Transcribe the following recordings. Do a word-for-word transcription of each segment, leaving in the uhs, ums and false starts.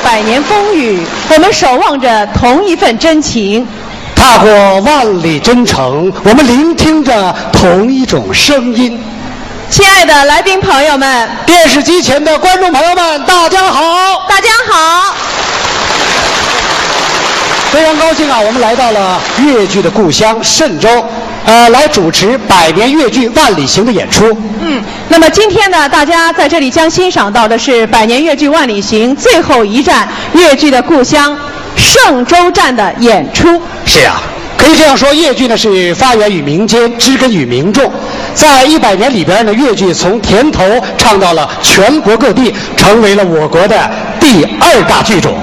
百年风雨，我们守望着同一份真情。踏过万里征程，我们聆听着同一种声音。亲爱的来宾朋友们，电视机前的观众朋友们，大家好！大家好！非常高兴啊，我们来到了越剧的故乡嵊州，呃，来主持百年越剧《万里行》的演出。嗯，那么今天呢，大家在这里将欣赏到的是百年越剧《万里行》最后一站，越剧的故乡嵊州站的演出。是啊，可以这样说，越剧呢是发源于民间，植根于民众。在一百年里边呢，越剧从田头唱到了全国各地，成为了我国的第二大剧种。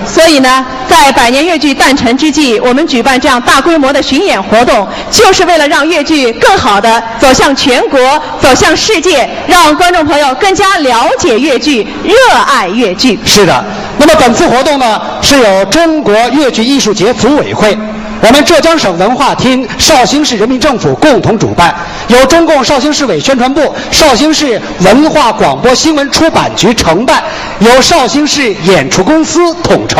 所以呢，在百年越剧诞辰之际，我们举办这样大规模的巡演活动，就是为了让越剧更好的走向全国，走向世界，让观众朋友更加了解越剧，热爱越剧。是的，那么本次活动呢，是由中国越剧艺术节组委会、我们浙江省文化厅、绍兴市人民政府共同主办，由中共绍兴市委宣传部、绍兴市文化广播新闻出版局承办，由绍兴市演出公司统筹。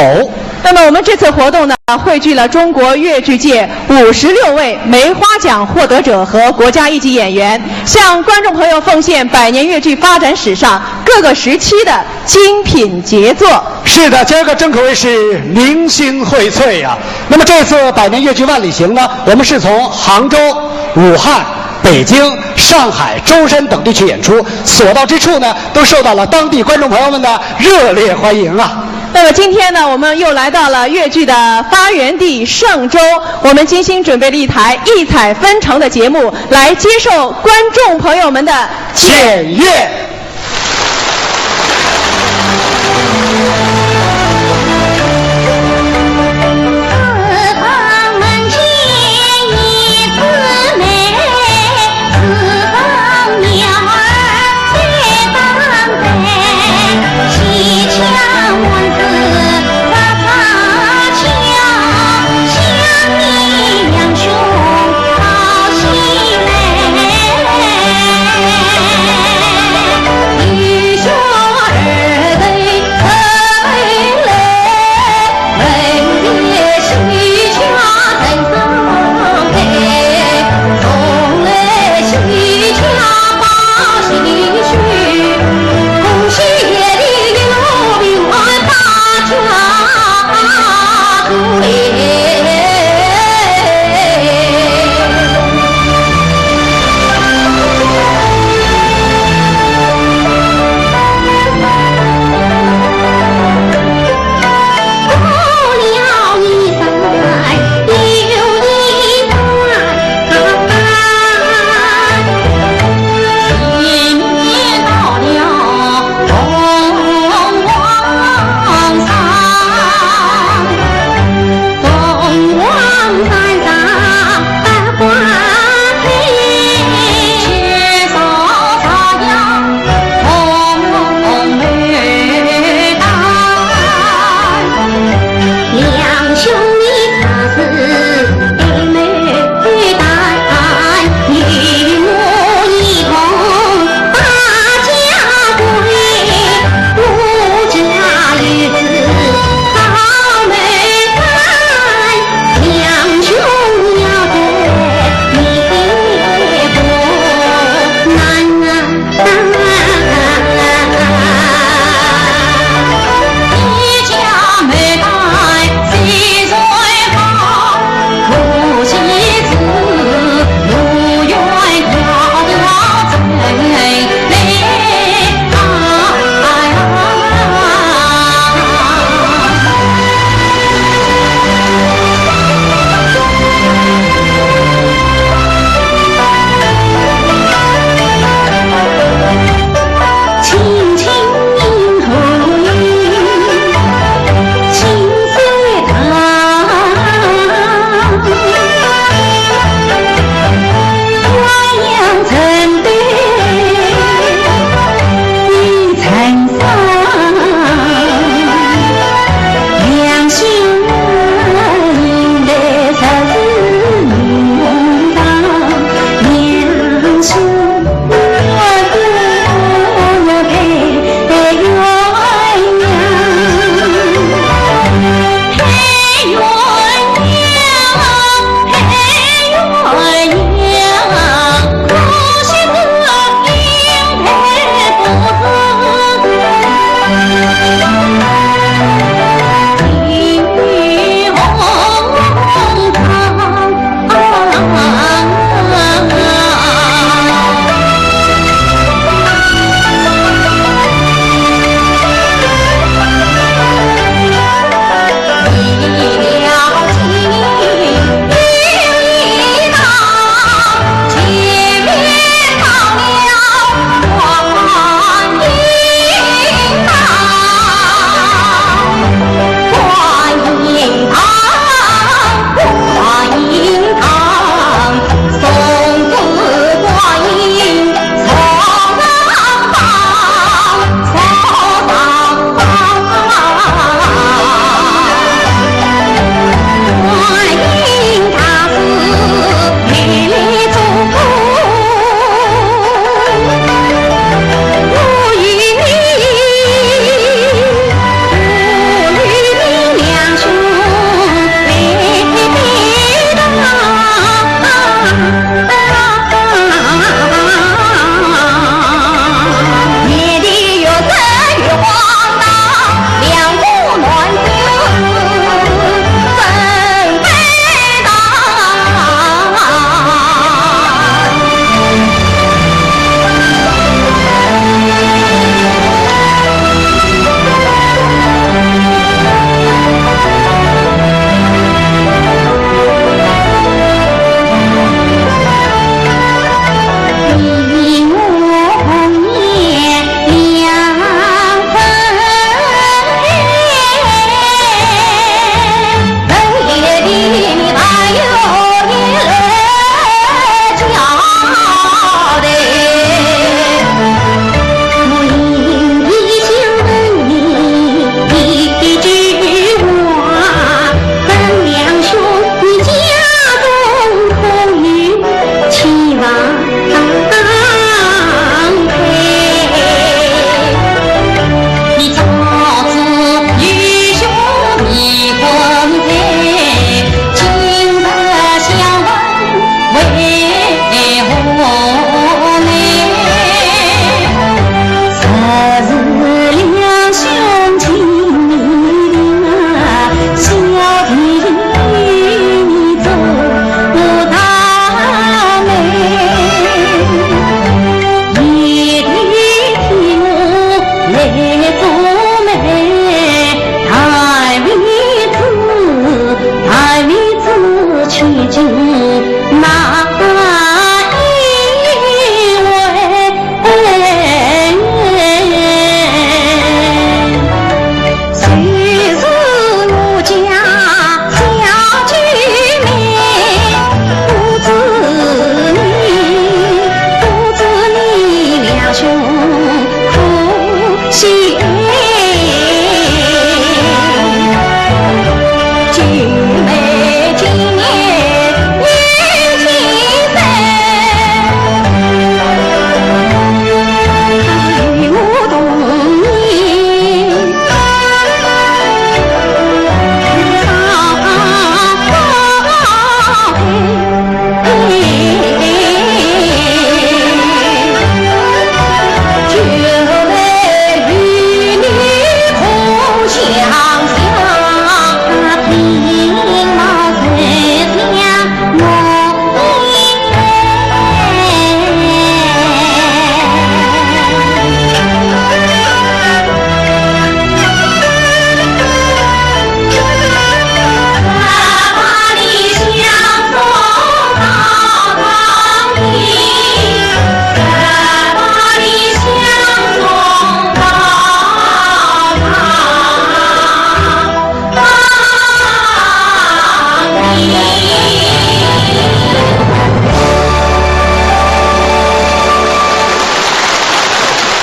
那么我们这次活动呢，汇聚了中国越剧界五十六位梅花奖获得者和国家一级演员，向观众朋友奉献百年越剧发展史上各个时期的精品杰作。是的，今儿个真可谓是名星荟萃呀。那么这次百年越剧《万里行》呢，我们是从杭州、武汉、北京、上海、舟山等地去演出，所到之处呢，都受到了当地观众朋友们的热烈欢迎啊。那么今天呢，我们又来到了越剧的发源地嵊州，我们精心准备了一台异彩纷呈的节目，来接受观众朋友们的检阅。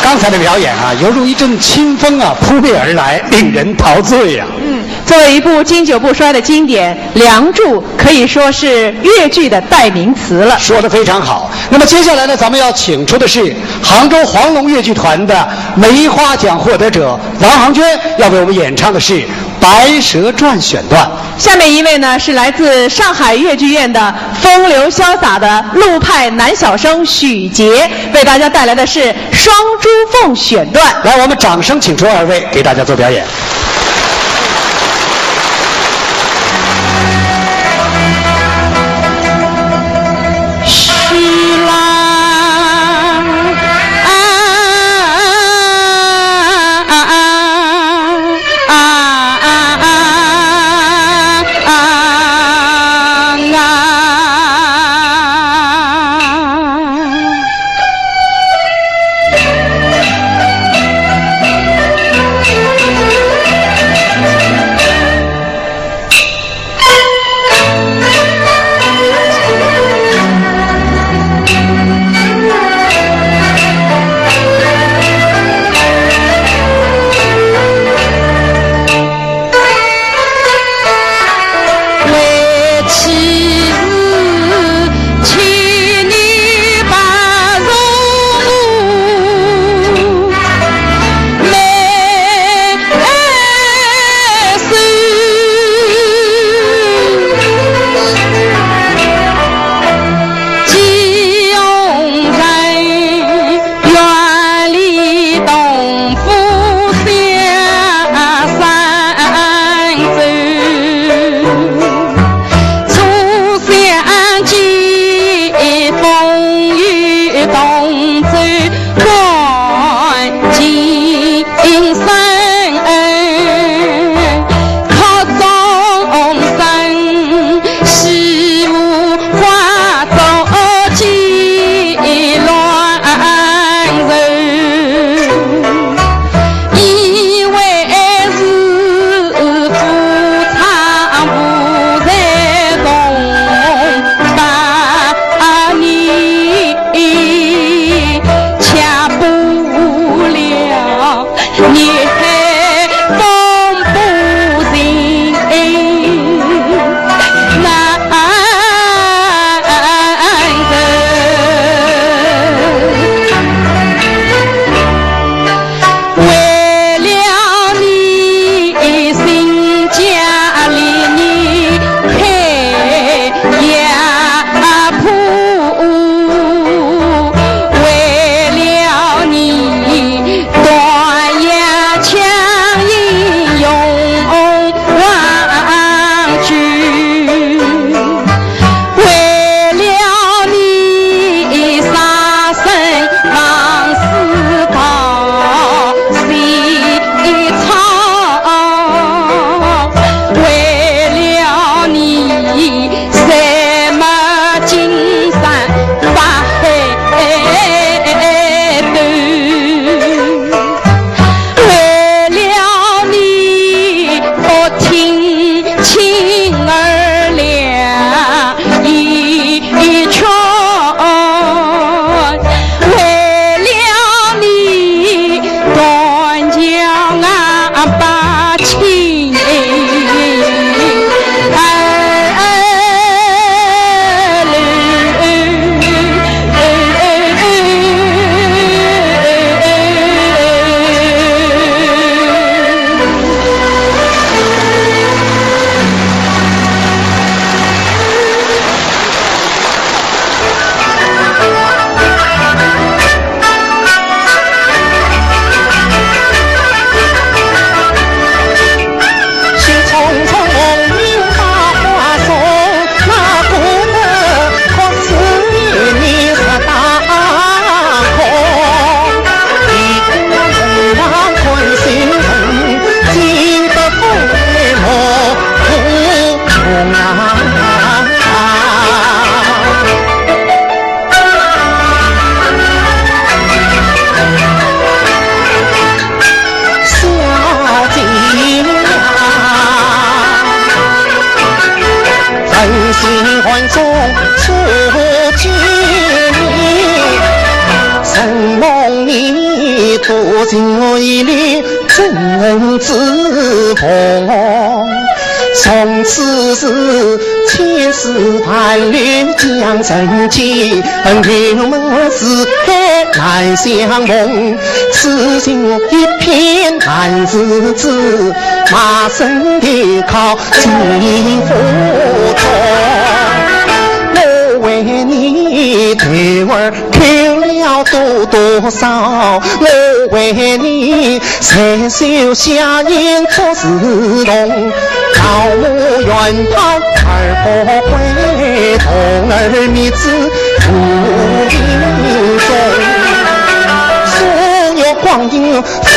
刚才的表演啊，犹如一阵清风啊，扑面而来，令人陶醉呀。嗯，作为一部经久不衰的经典，《梁祝》可以说是越剧的代名词了。说得非常好。那么接下来呢，咱们要请出的是杭州黄龙越剧团的梅花奖获得者王航娟，要为我们演唱的是《白蛇传》选段。下面一位呢，是来自上海越剧院的风流潇洒的陆派男小生许杰，为大家带来的是双珠凤选段。来，我们掌声请出二位，给大家做表演。不尽我一粒真恩之痛，从此是千丝万缕将成疾，恩怨是海难相逢，此情一片难自制，马身的靠近火中。我为你头儿 去了多多少，我为你在手下人做事童。老母怨叹儿不归，童儿觅子无影踪。岁月光阴 飞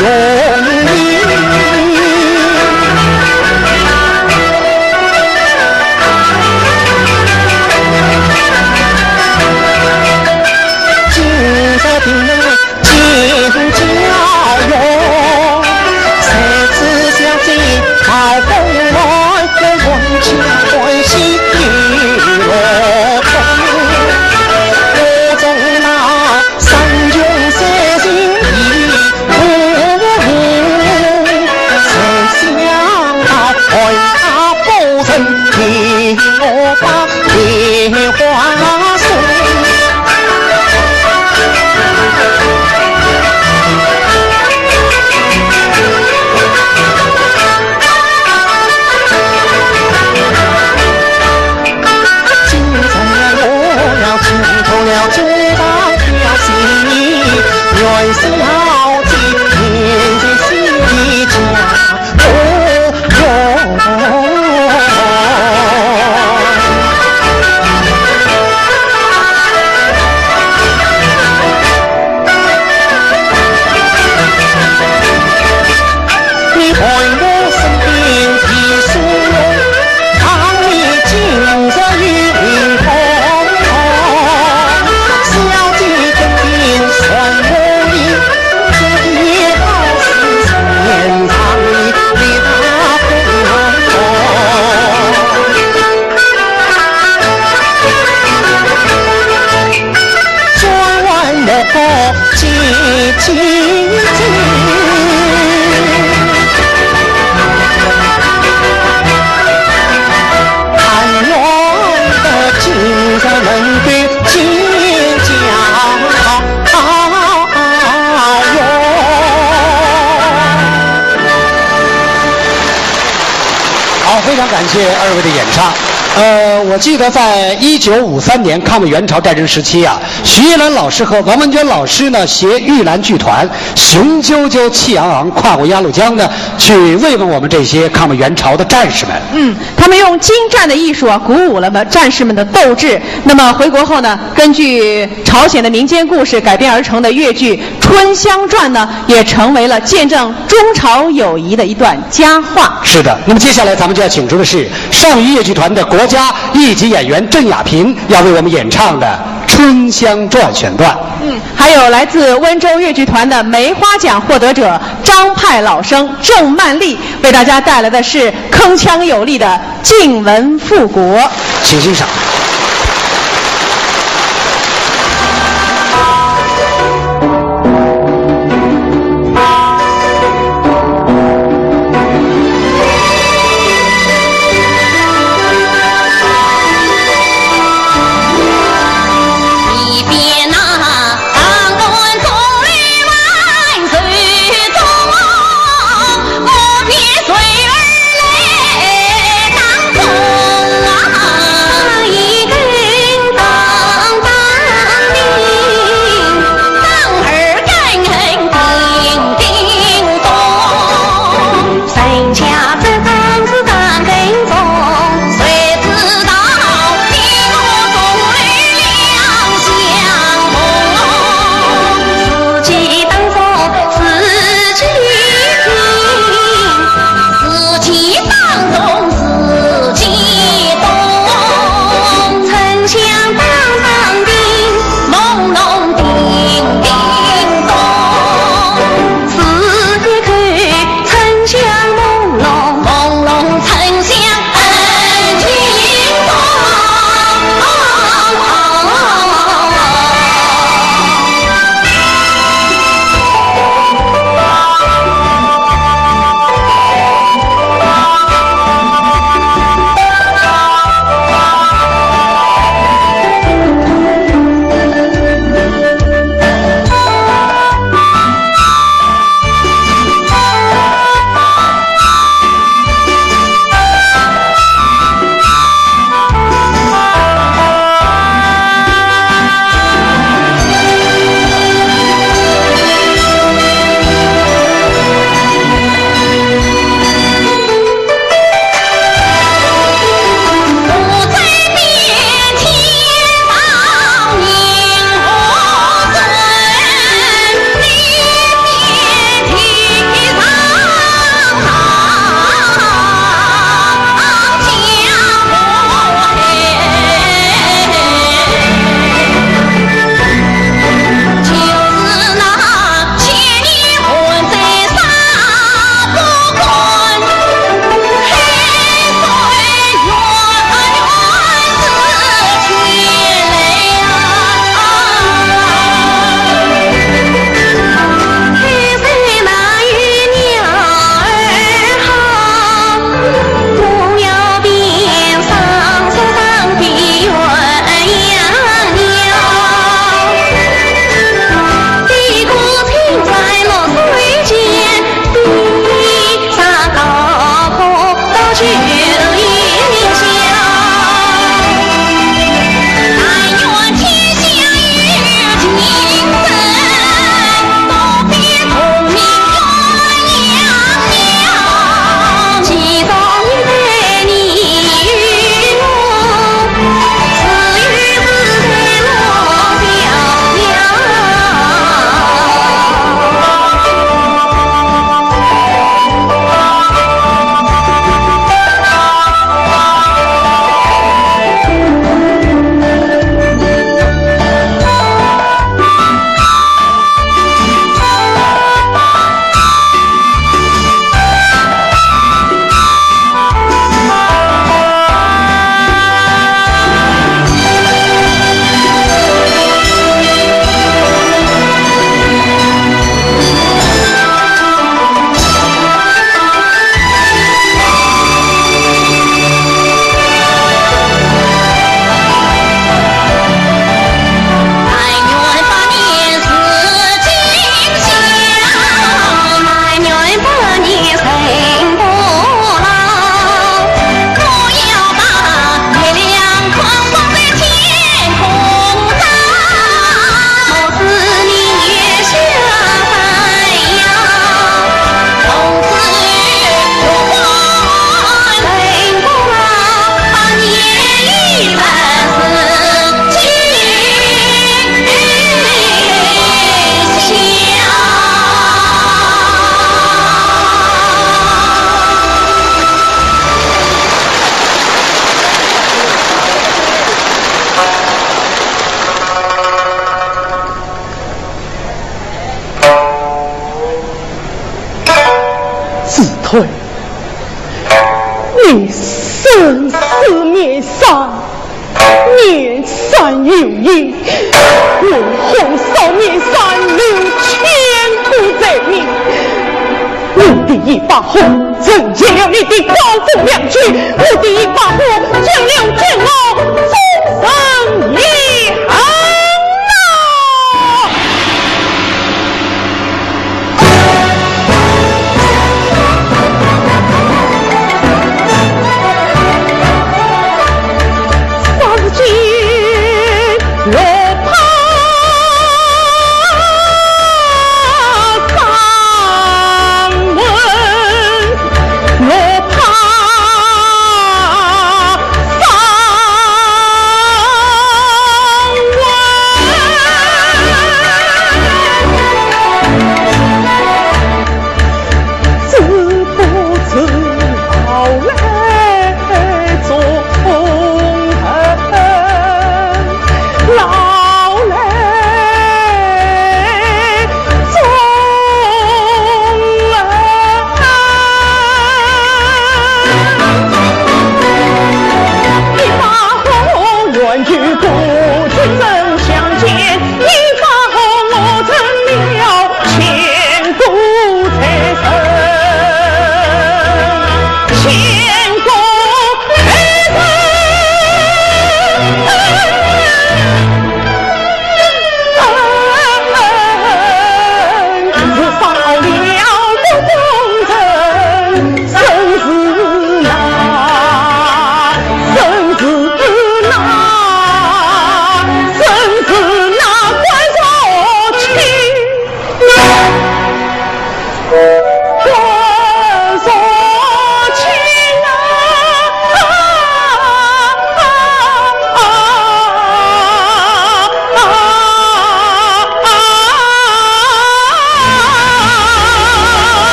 云里。今日定能见家园，谁知小姐好风乱，我万千欢喜又落空。我从那 山穷水尽已无路，谁想到害他不曾替我把莲花送。今日我要请出了这场表戏，元宵节，天天喜家。 你看我身边的书童，他们今日有空，小姐跟前传我的，这一道是天堂的大风。 转弯莫过几几句，但愿得今日能够见家。 好，非常感谢二位的演唱。呃，我记得在一九五三年抗美援朝战争时期啊，徐艺兰老师和王文娟老师呢携玉兰剧团雄赳赳气昂昂跨过鸭绿江呢，去慰问我们这些抗美援朝的战士们。嗯，他们用精湛的艺术啊，鼓舞了们战士们的斗志。那么回国后呢，根据朝鲜的民间故事改编而成的越剧《春香传》呢，也成为了见证中朝友谊的一段佳话。是的，那么接下来咱们就要请出的是上虞越剧团的国家一级演员郑雅萍，要为我们演唱的《春香传》选段。嗯，还有来自温州越剧团的梅花奖获得者张派老生郑曼丽，为大家带来的是铿锵有力的 《静闻复古》。请欣赏。子推，你生死面上，面善有益，我红烧面上留千古罪名。我的一把火成全了你的高风亮举，我的一把火将了君王终身遗憾呐！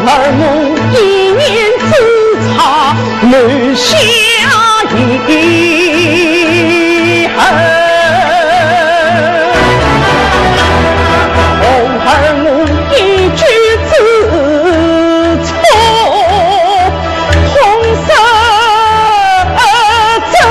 而我一念之差留下遗恨。红儿我一句之错，痛失真诚。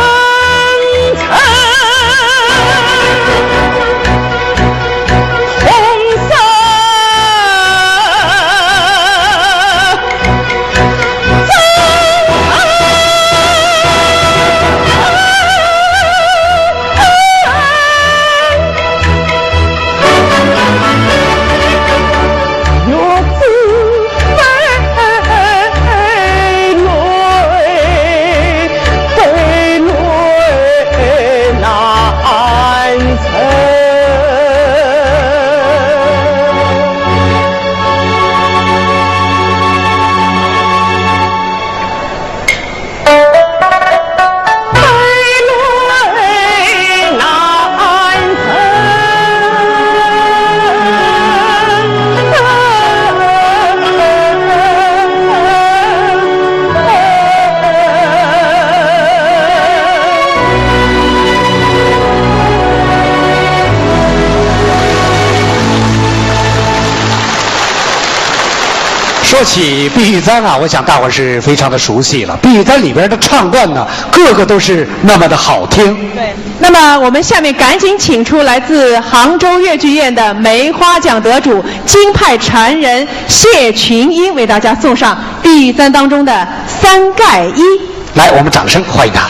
说起《碧玉簪》啊，我想大伙儿是非常的熟悉了。《碧玉簪》里边的唱段呢，个个都是那么的好听。对，那么我们下面赶紧请出来自杭州越剧院的梅花奖得主、京派传人谢群英，为大家送上《碧玉簪》当中的《三盖一》。来，我们掌声欢迎他。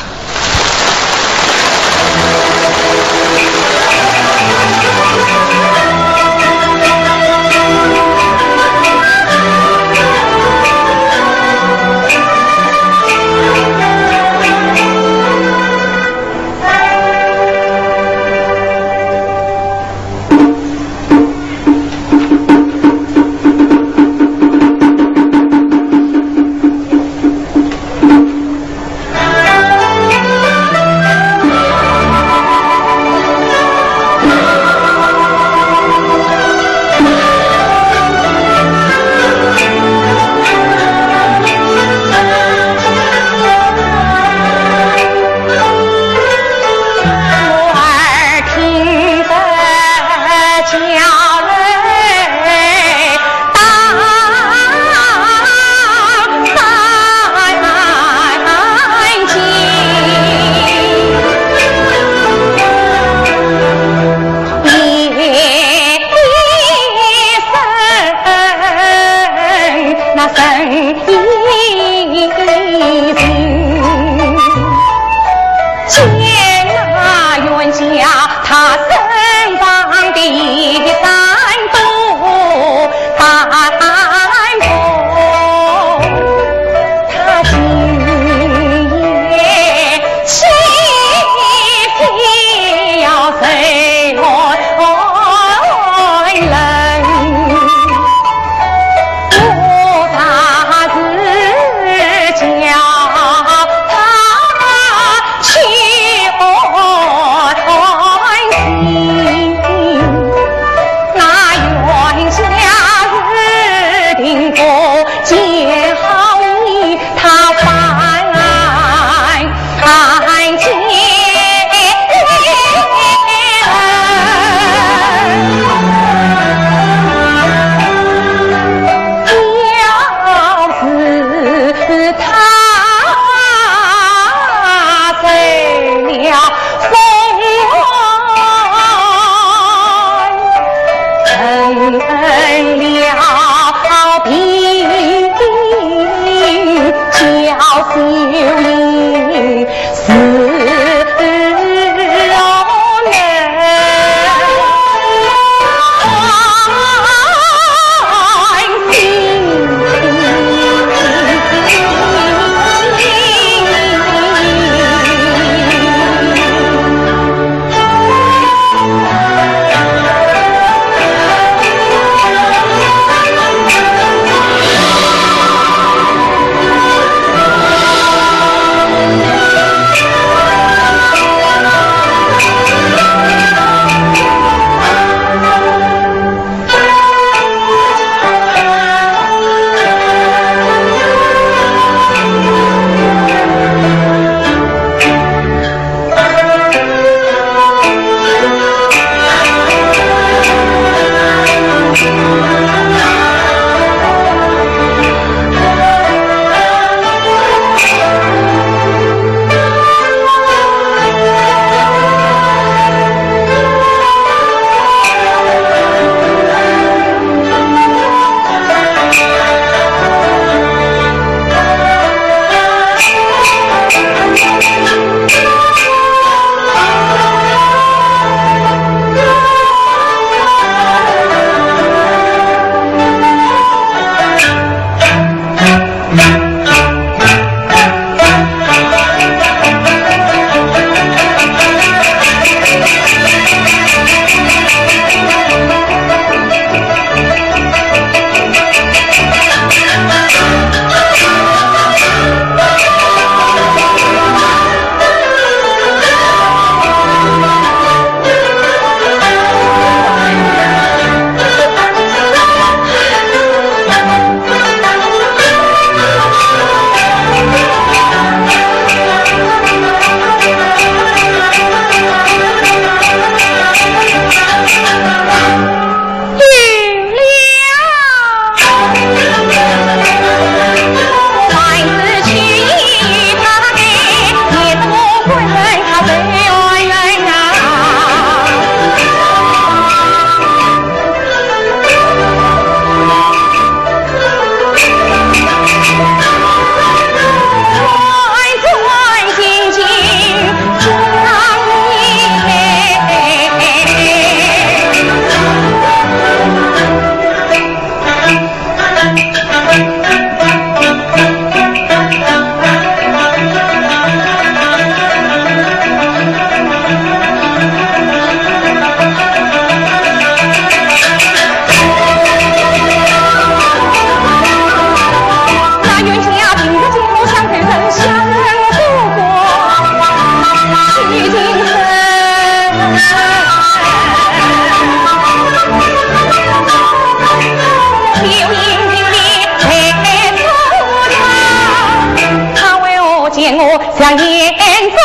他为何见我像眼中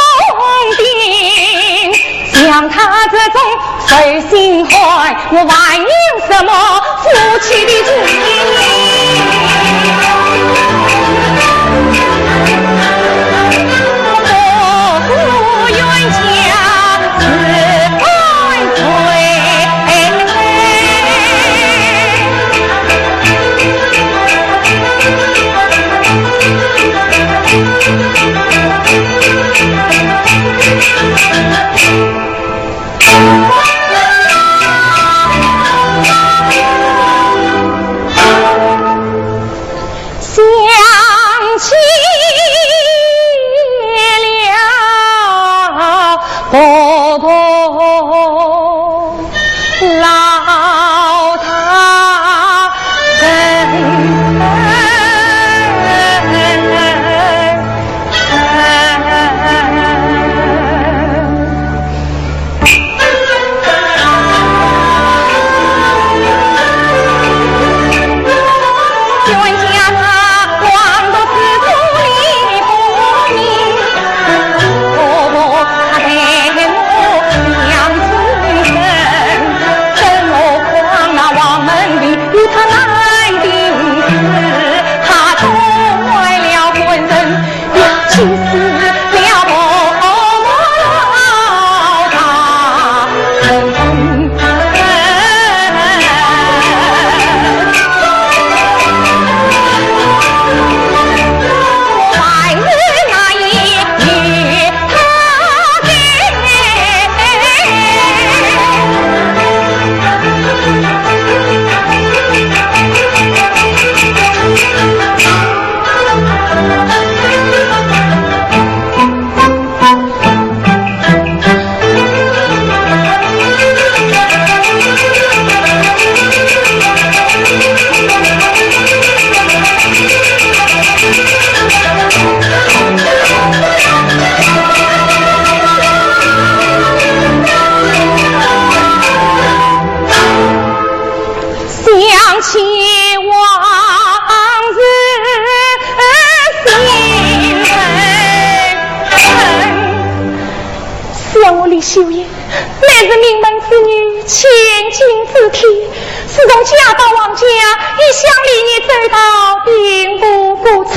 钉？像他这种负心汉，我还有什么福气的情？我不愿嫁 想起了婆婆老大人。 想起往事心头疼。想我李秀英，乃是名门之女，千金之体，自从嫁到王家，一向礼仪周到，并无过错。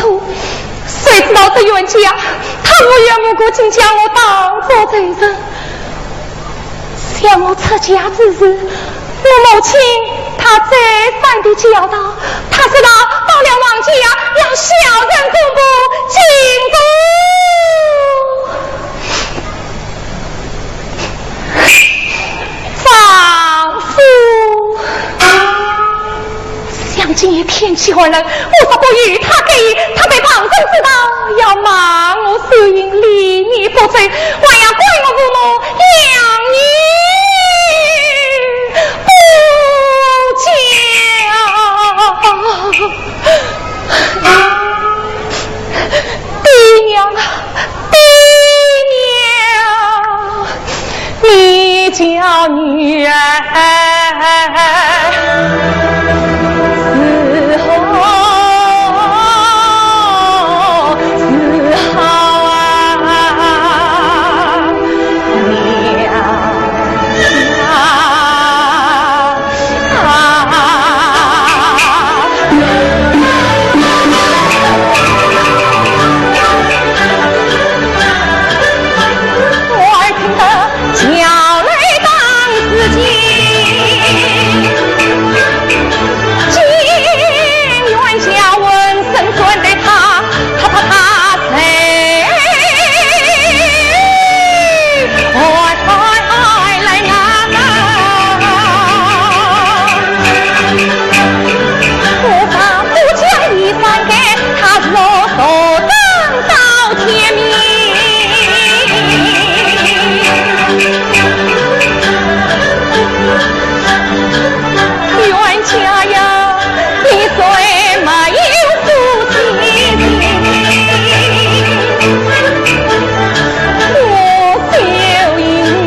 谁知道这冤家，他无缘无故竟将我当作罪人。 想我出嫁之时，我母亲她再三的教导，她说道，到了王家要孝顺公婆，敬重丈夫。想今夜天气寒冷，我若不与他改衣，他有因理你不走，还要怪我父母养你不教。爹娘啊，爹娘，你叫女儿 是好是好啊，娘啊！我听得 叫来当时间，金元将闻声转来他，他他他谁？哎哎哎来啊！不怕不讲一番个，他是我所等 到天明。冤家呀，你虽没有夫妻情，我就应该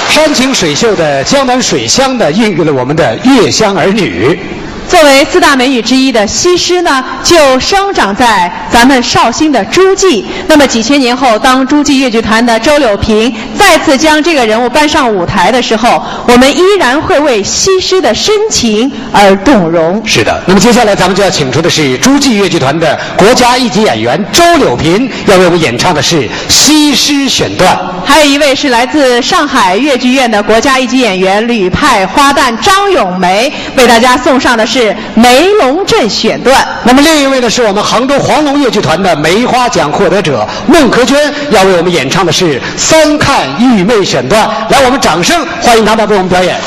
山清水秀的江南水乡呢，孕育了我们的月乡儿女。作为四大美女之一的西施呢，就生长在咱们绍兴的诸暨。那么几千年后，当诸暨越剧团的周柳萍再次将这个人物搬上舞台的时候，我们依然会为西施的深情而动容。是的，那么接下来咱们就要请出的是诸暨越剧团的国家一级演员周柳萍，要为我们演唱的是《西施》选段。还有一位是来自上海越剧院的国家一级演员，吕派花旦张咏梅，为大家送上的是《梅龙镇》选段。那么另一位呢，是我们杭州黄龙越剧团的梅花奖获得者孟珂娟，要为我们演唱的是《三看玉妹》选段。来，我们掌声欢迎她们为我们表演。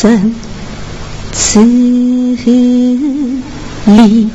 生死离。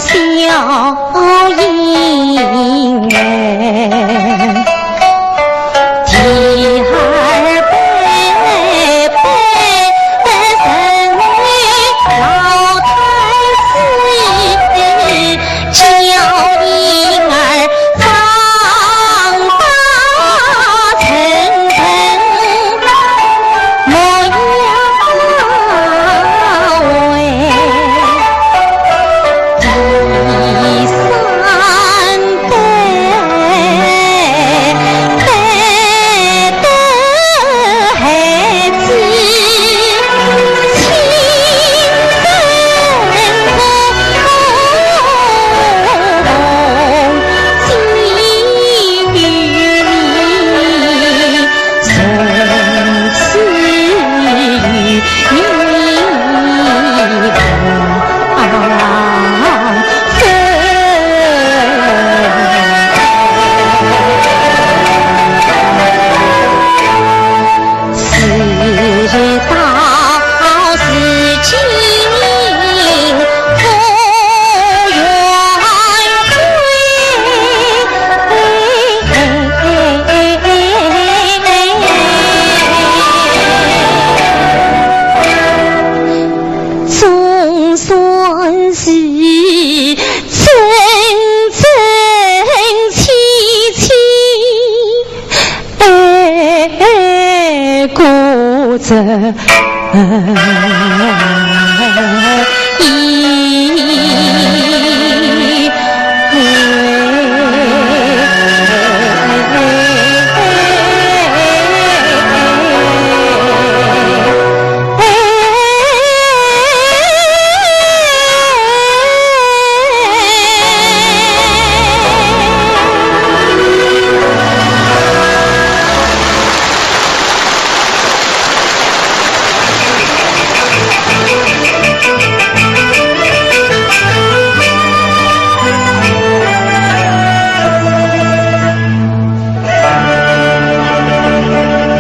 小莺儿，第二杯杯人老太子，叫莺儿 长大成人莫要为。第三杯，杯得孩子 总算是真真切切 爱过这一回。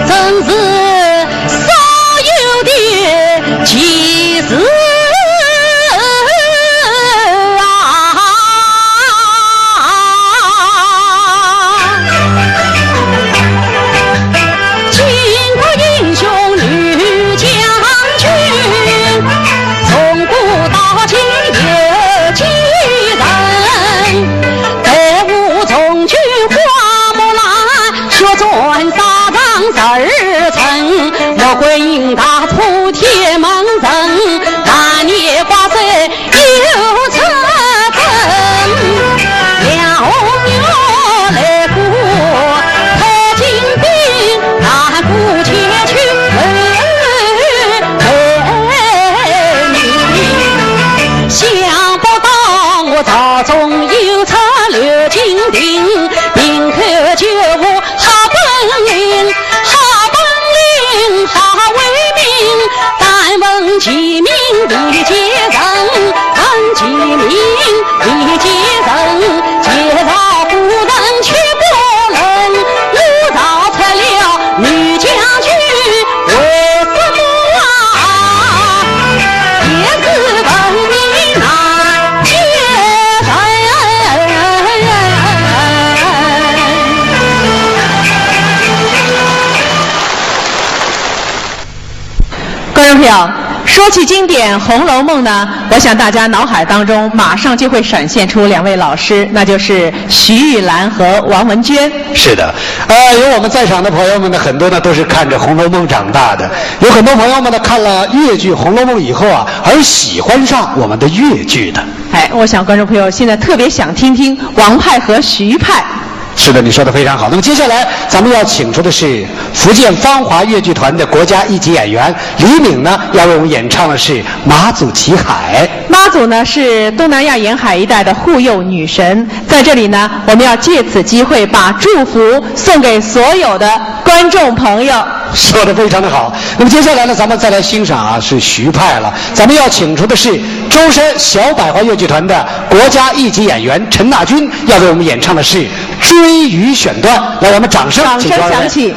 真是少有的奇事啊！巾帼英雄女将军，从古到今有几人？ 队伍中军花木兰，血战沙场十二城，穆桂英踏破铁门阵，大年挂帅又出征。杨红玉来过太清兵，踏过千秋万代名。想不到我朝中又出刘金定， 平口救吴好本领，好本领好威名，敢问其名李继成，问其名李继成，前朝夫人却不认，我逃出了女将军，为什么啊？也是问你那 观众朋友，说起经典《红楼梦》呢，我想大家脑海当中马上就会闪现出两位老师，那就是徐玉兰和王文娟。是的，呃，有我们在场的朋友们呢，很多呢都是看着《红楼梦》长大的，有很多朋友们呢看了越剧《红楼梦》以后啊，而喜欢上我们的越剧的。哎，我想观众朋友现在特别想听听王派和徐派。 是的，你说得非常好。那么接下来咱们要请出的是福建芳华越剧团的国家一级演员李敏呢，要为我们演唱的是《马祖旗海》。马祖呢，是东南亚沿海一带的护佑女神，在这里呢，我们要借此机会把祝福送给所有的观众朋友。说得非常的好。那么接下来呢，咱们再来欣赏啊，是徐派了。咱们要请出的是舟山小百花越剧团的国家一级演员陈娜君，要为我们演唱的是 《追鱼》选段，来，咱们掌声，掌声响起。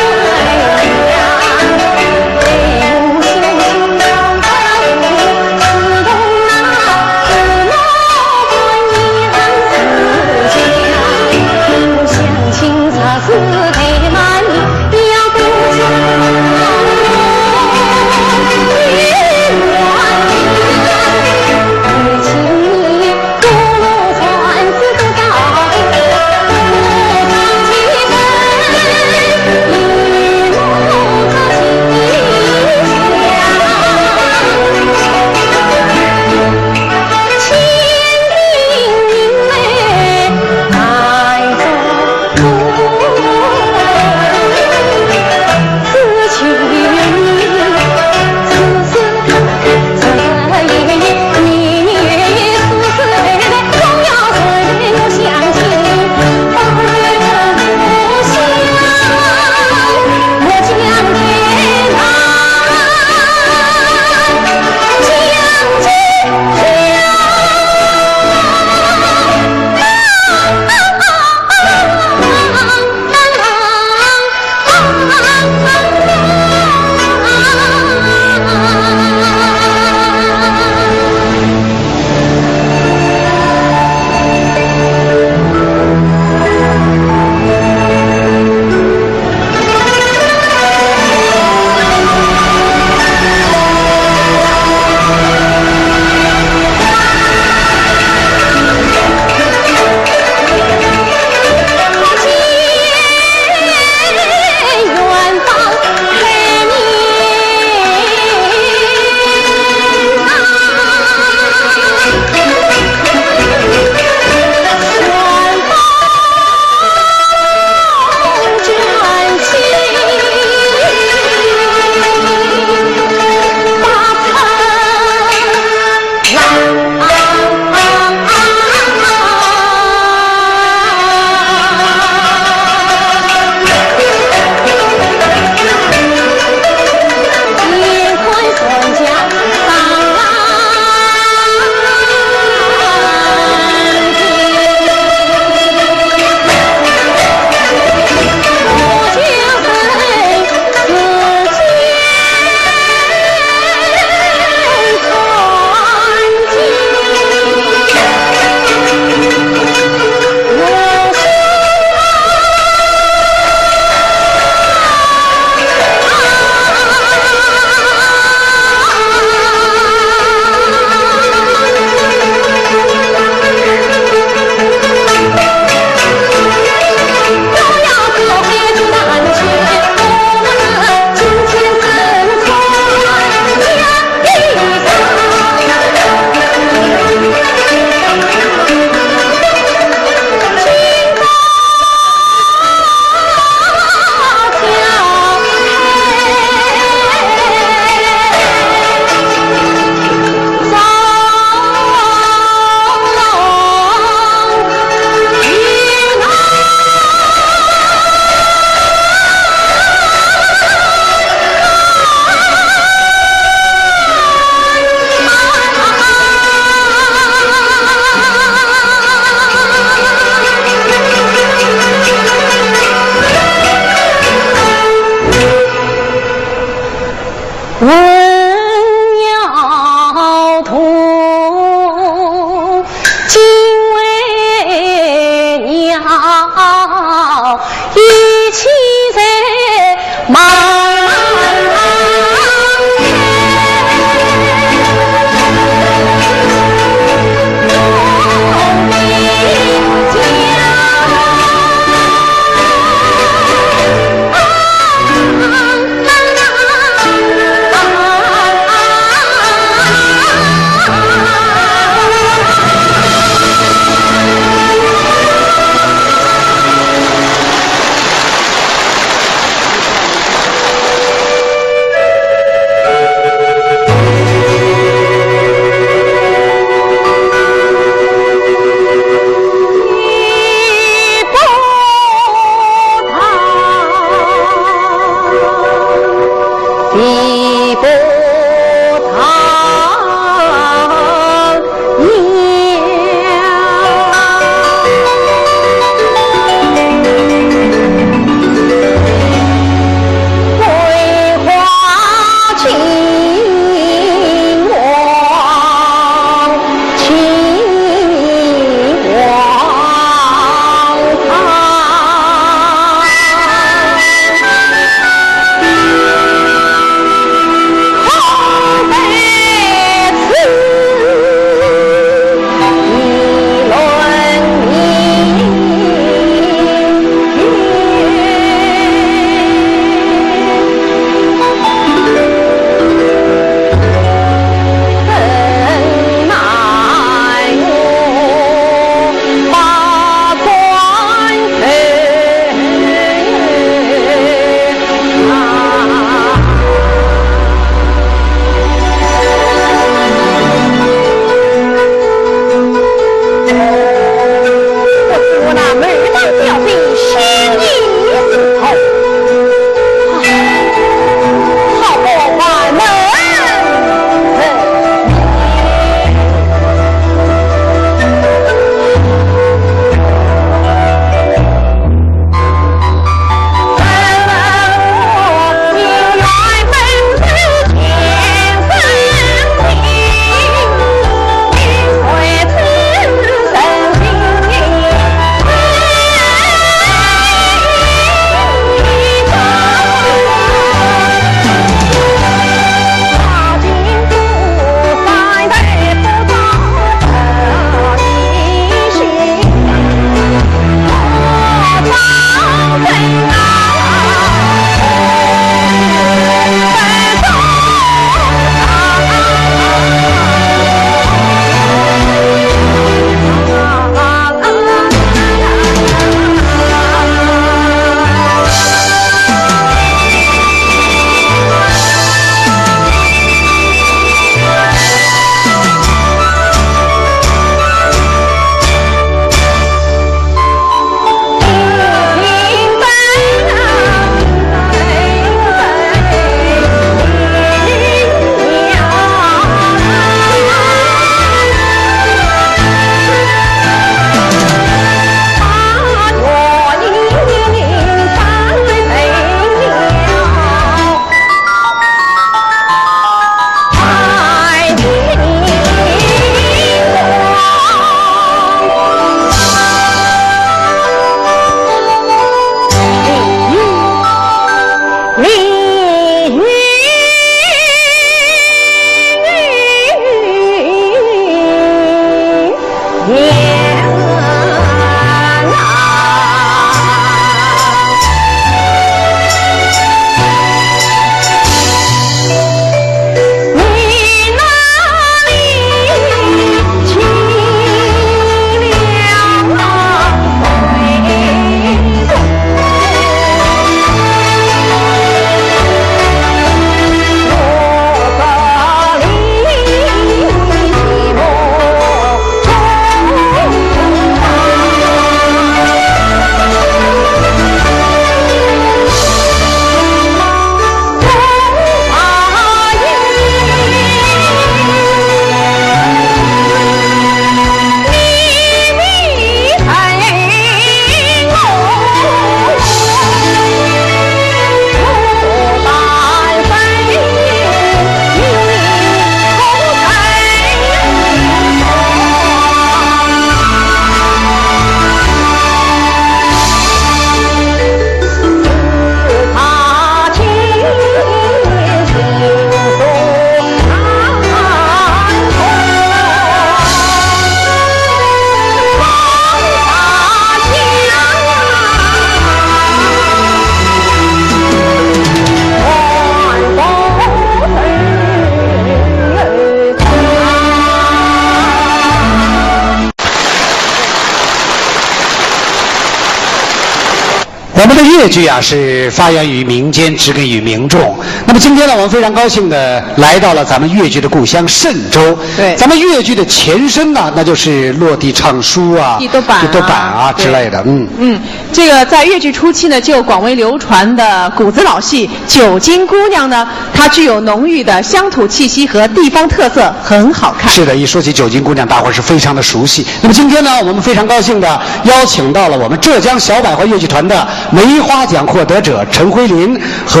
我们的越剧啊，是发源于民间，植根于民众。那么今天呢，我们非常高兴地来到了咱们越剧的故乡嵊州。对。咱们越剧的前身呢，那就是落地唱书啊、地头板啊、地头板啊之类的。嗯。嗯，这个在越剧初期呢，就广为流传的骨子老戏《九斤姑娘》呢，它具有浓郁的乡土气息和地方特色，很好看。是的，一说起《九斤姑娘》，大伙儿是非常的熟悉。那么今天呢，我们非常高兴地邀请到了我们浙江小百花越剧团的梅花奖获得者陈辉林和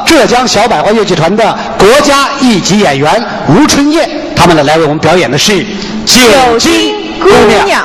浙江小百花越剧团的国家一级演员吴春燕，他们呢来为我们表演的是《九斤姑娘》。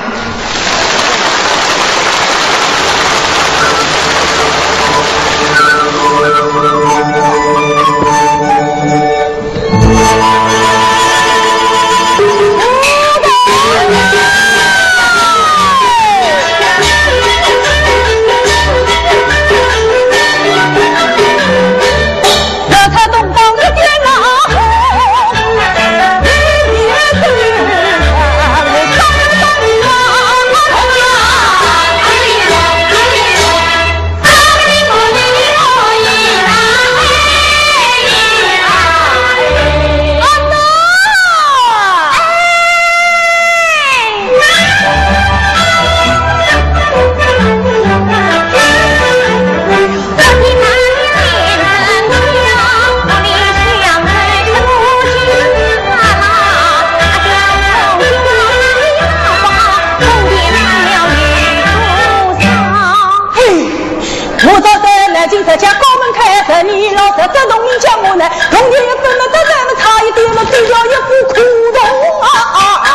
我早在南京这家高门开，十年老早这农民叫我呢，童年也不能得咱们差一点了，只要一副苦痛啊啊啊！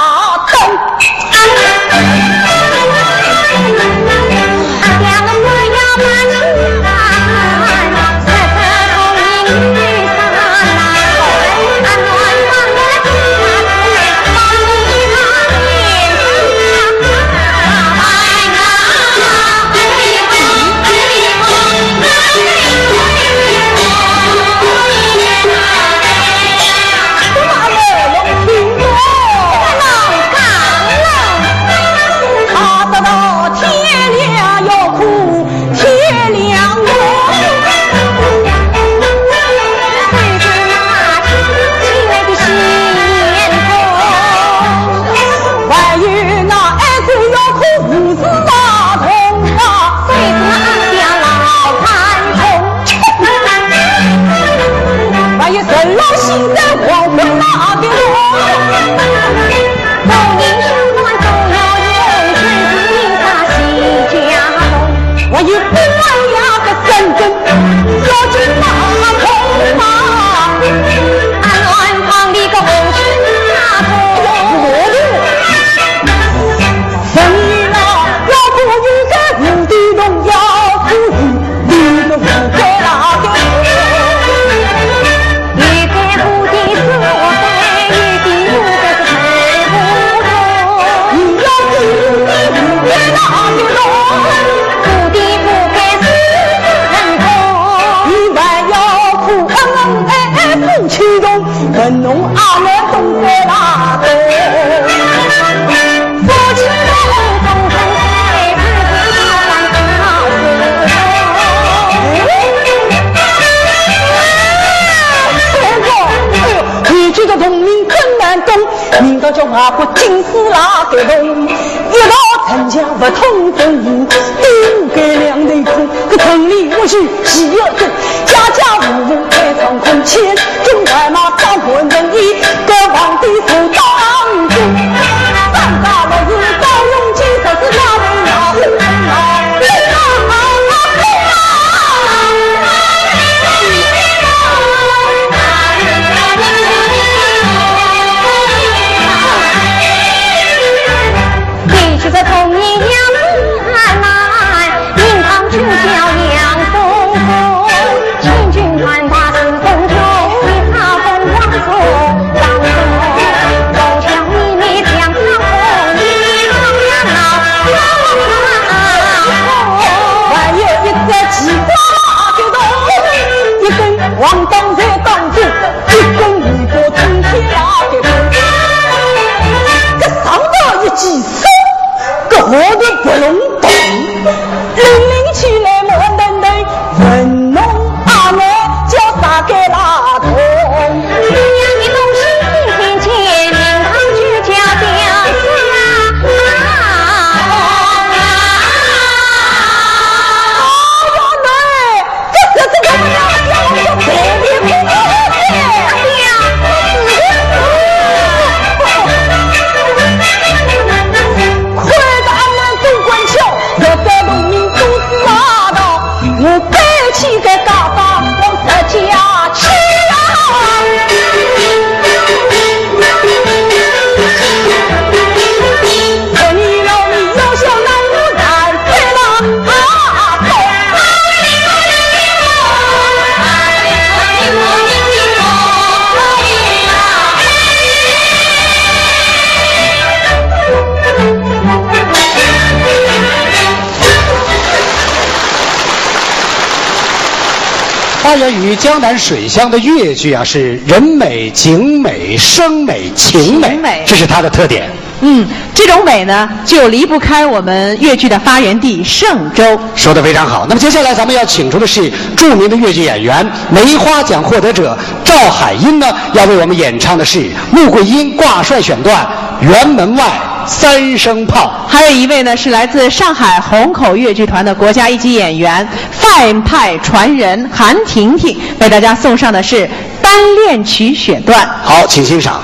哎呦，越剧个动名真难懂，名堂叫外国金丝拉个动，一道城墙勿通风雨，顶盖两头空，搿城里或许需要走，家家户户开窗空，千军万马张冠门以，搿皇帝坐当中，张家老爷高用计，实是那位老老老老老。 还有一只奇怪的动物，一根黄当在当中，一根尾巴冲天拉个动。搿上头一记手，搿下头不隆咚，拎拎起来么，那发源于江南水乡的越剧啊，是人美、景美、声美、情美，情美。这是它的特点。嗯，这种美呢，就离不开我们越剧的发源地嵊州。说得非常好。那么接下来咱们要请出的是著名的越剧演员、梅花奖获得者赵海滨呢，要为我们演唱的是穆桂英挂帅选段《辕门外三声炮》。还有一位呢，是来自上海虹口越剧团的国家一级演员、范派传人韩婷婷，为大家送上的是单恋曲选段。好，请欣赏。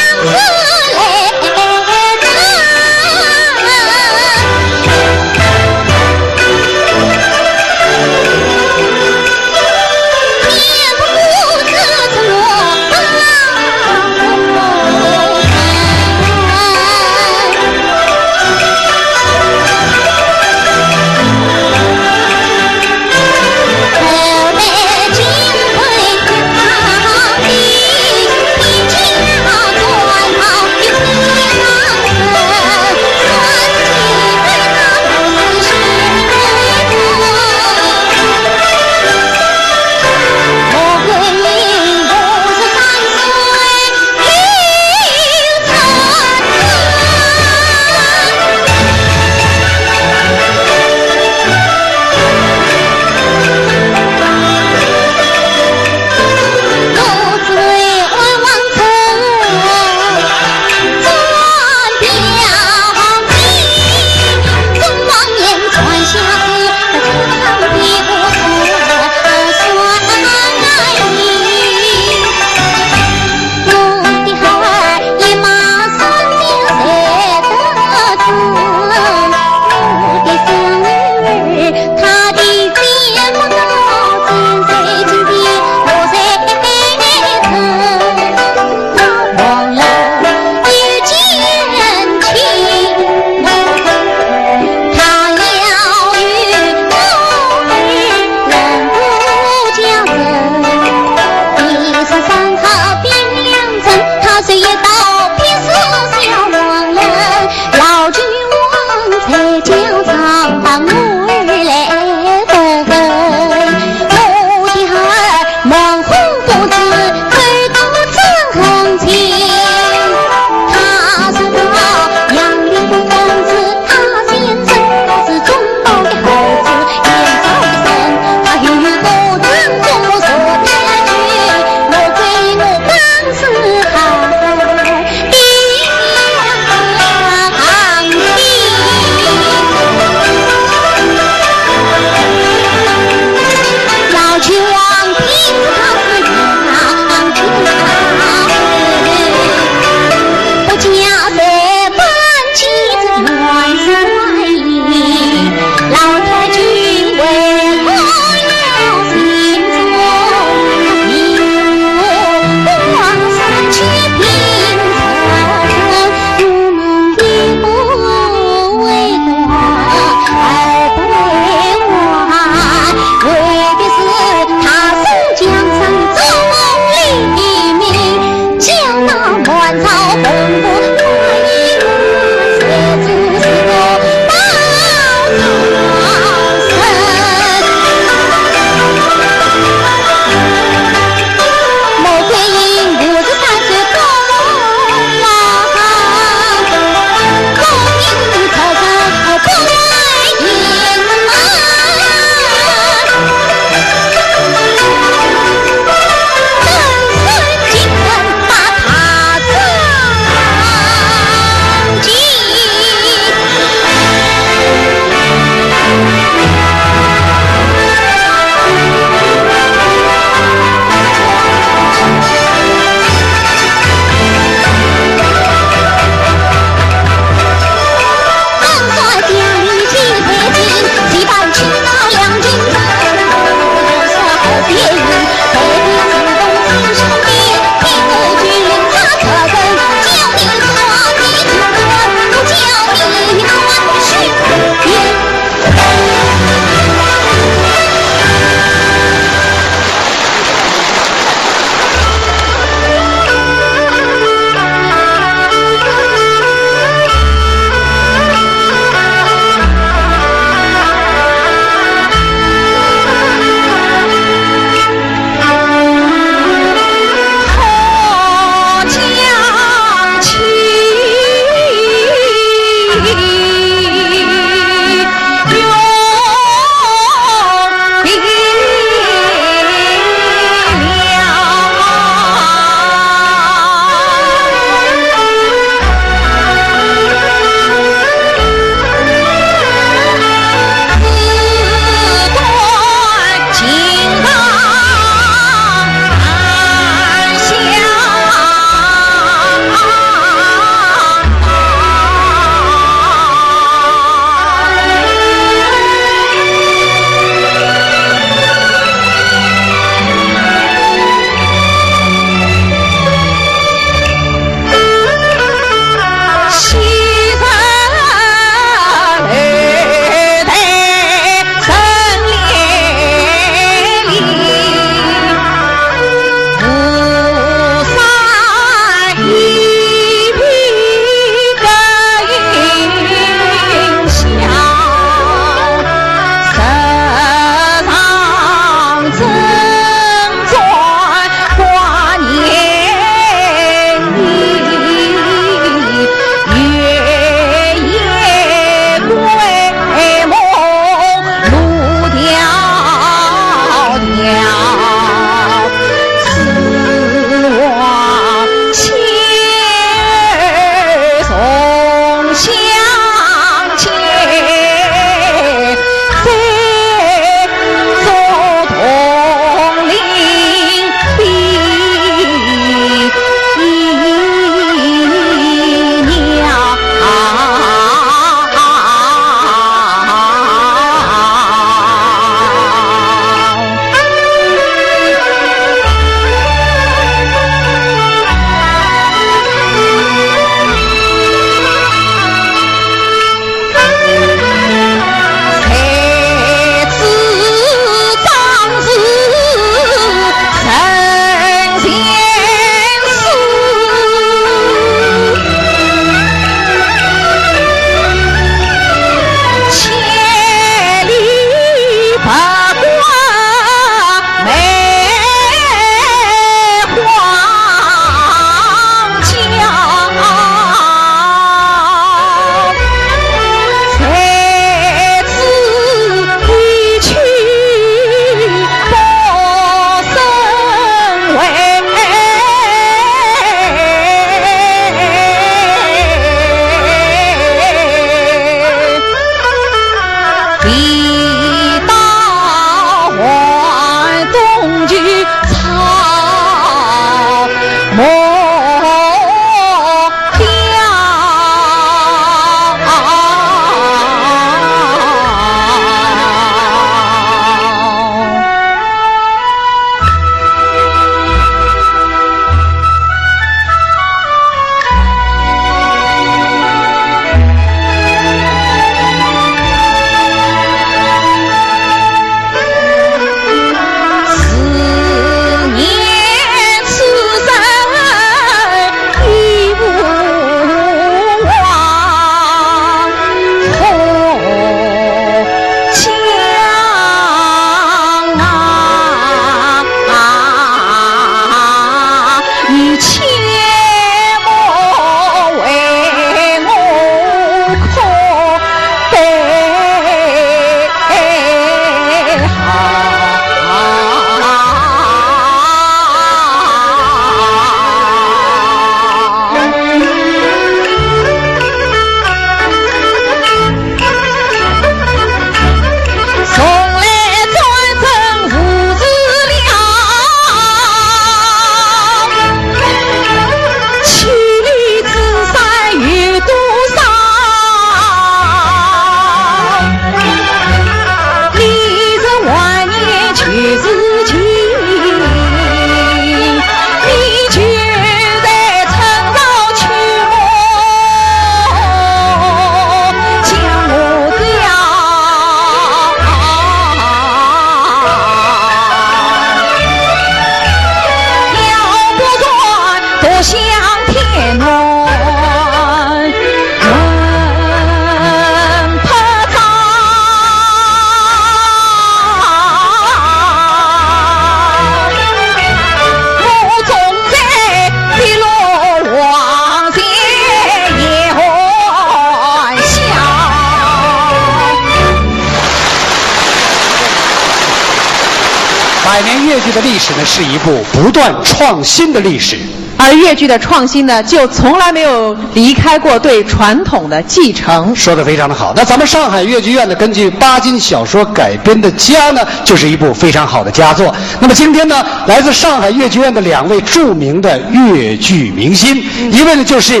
百年越剧的历史呢，是一部不断创新的历史。而越剧的创新呢，就从来没有离开过对传统的继承。说得非常的好。那咱们上海越剧院呢，根据巴金小说改编的《家》呢，就是一部非常好的佳作。那么今天呢，来自上海越剧院的两位著名的越剧明星，一位呢就是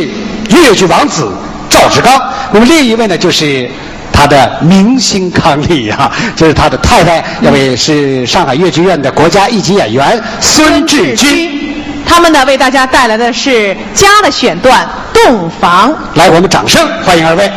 越剧王子赵志刚，那么另一位呢就是他的明星伉俪啊，就是他的太太，那位是上海越剧院的国家一级演员孙智君。孙智君。他们呢，为大家带来的是《家》的选段《洞房》。来，我们掌声欢迎二位。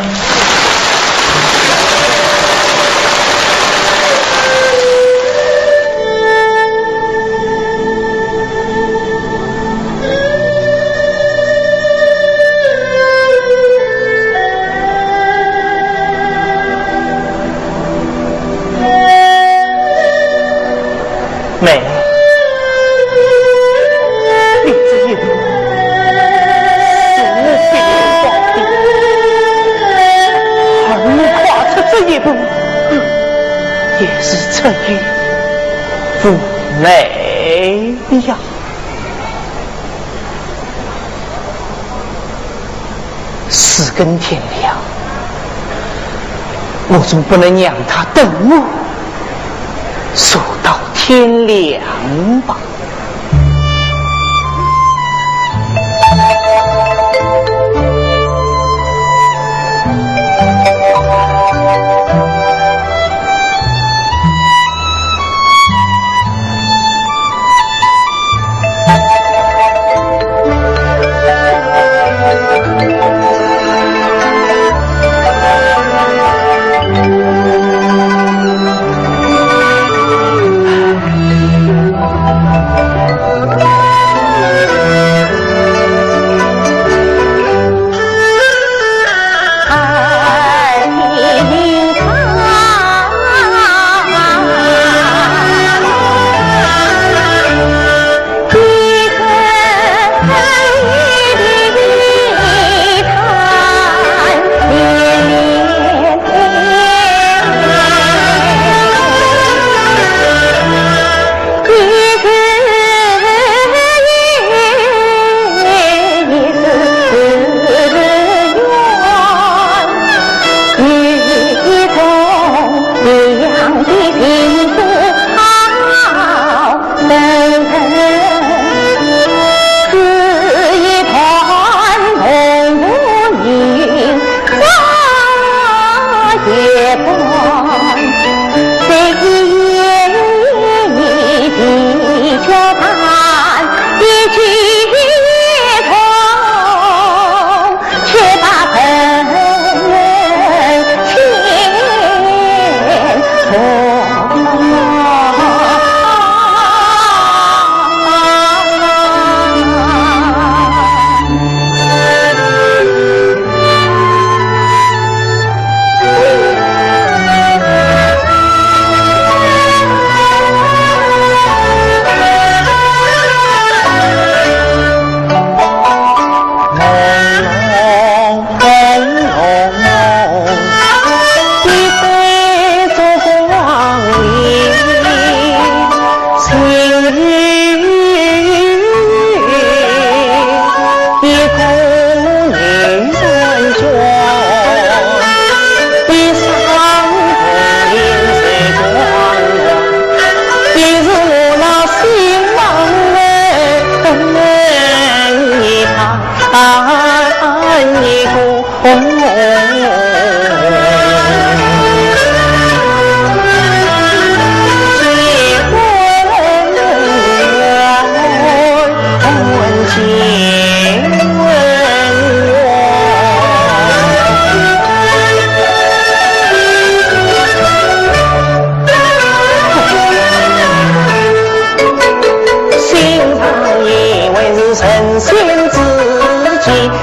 妹，你这一路是我陪伴的，而你跨出这一步，也是出于无奈呀。 四更天亮，我总不能让他等我，守到天亮吧。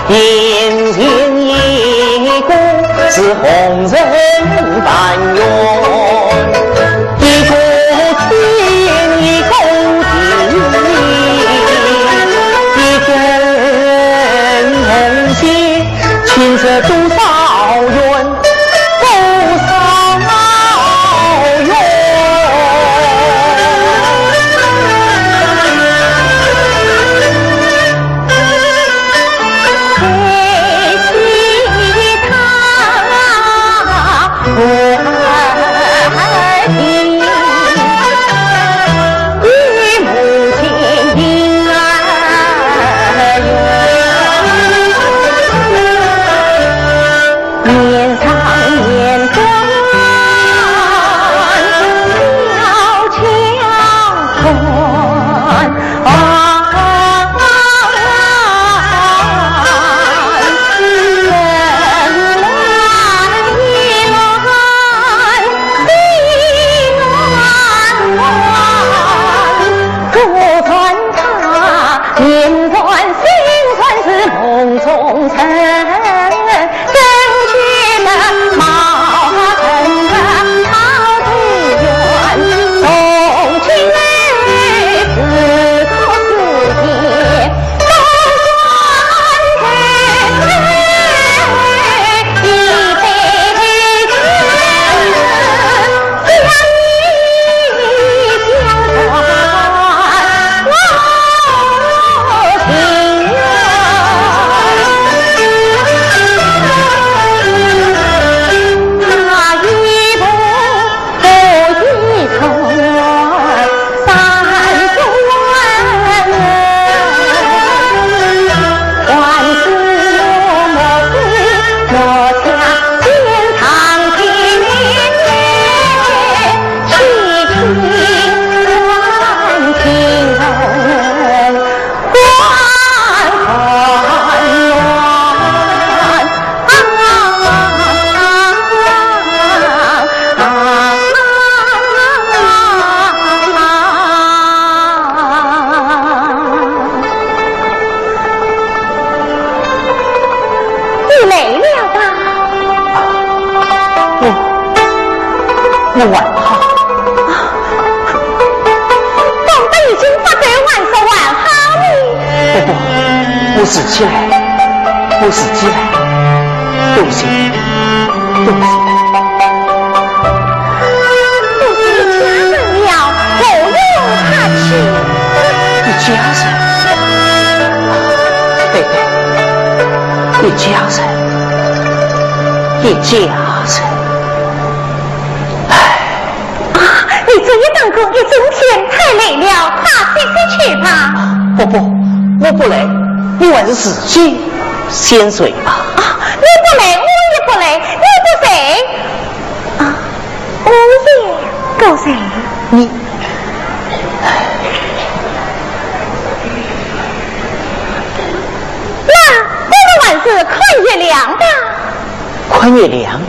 眼前一个是红尘但愿，一个天，一个地，一根红线，牵扯多少缘。 多少缘。你累了吧？我，我还好。刚才已经发抖还说还好呢。不，不，我自己来，我自己来。多谢，多谢。都是一家人了，何用客气？一家人？对，对，一家人，一家人。唉。啊，你这一趟工一整天太累了，快歇歇去吧。不，不，我不累，我还是自己先睡吧。啊，你不累，我也不累，你不睡？啊，我也不睡。你，那我们还是看月亮吧。看月亮？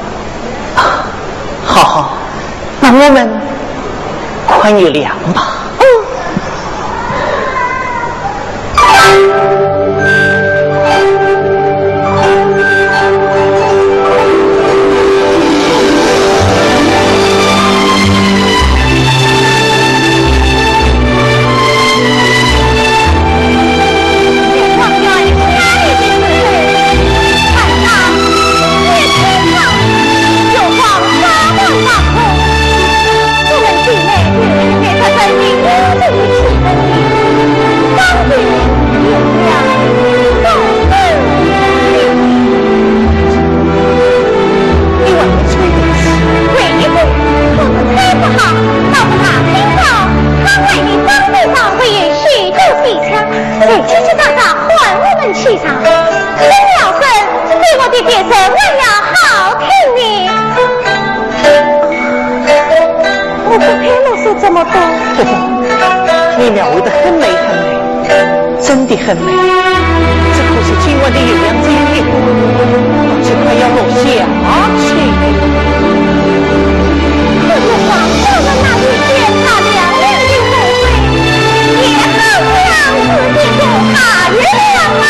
啊，好，好，那我们看月亮吧。嗯。谁去去打打换我们气场？真要生，比我的笛声还要好听呢。我不配啰嗦这么多。不，不，你描绘得很美，很美，真的很美。这可是今晚的月亮最美，就快要落下去了。可是上头的那一片那亮亮的湖水，也好像是一个大月亮啊。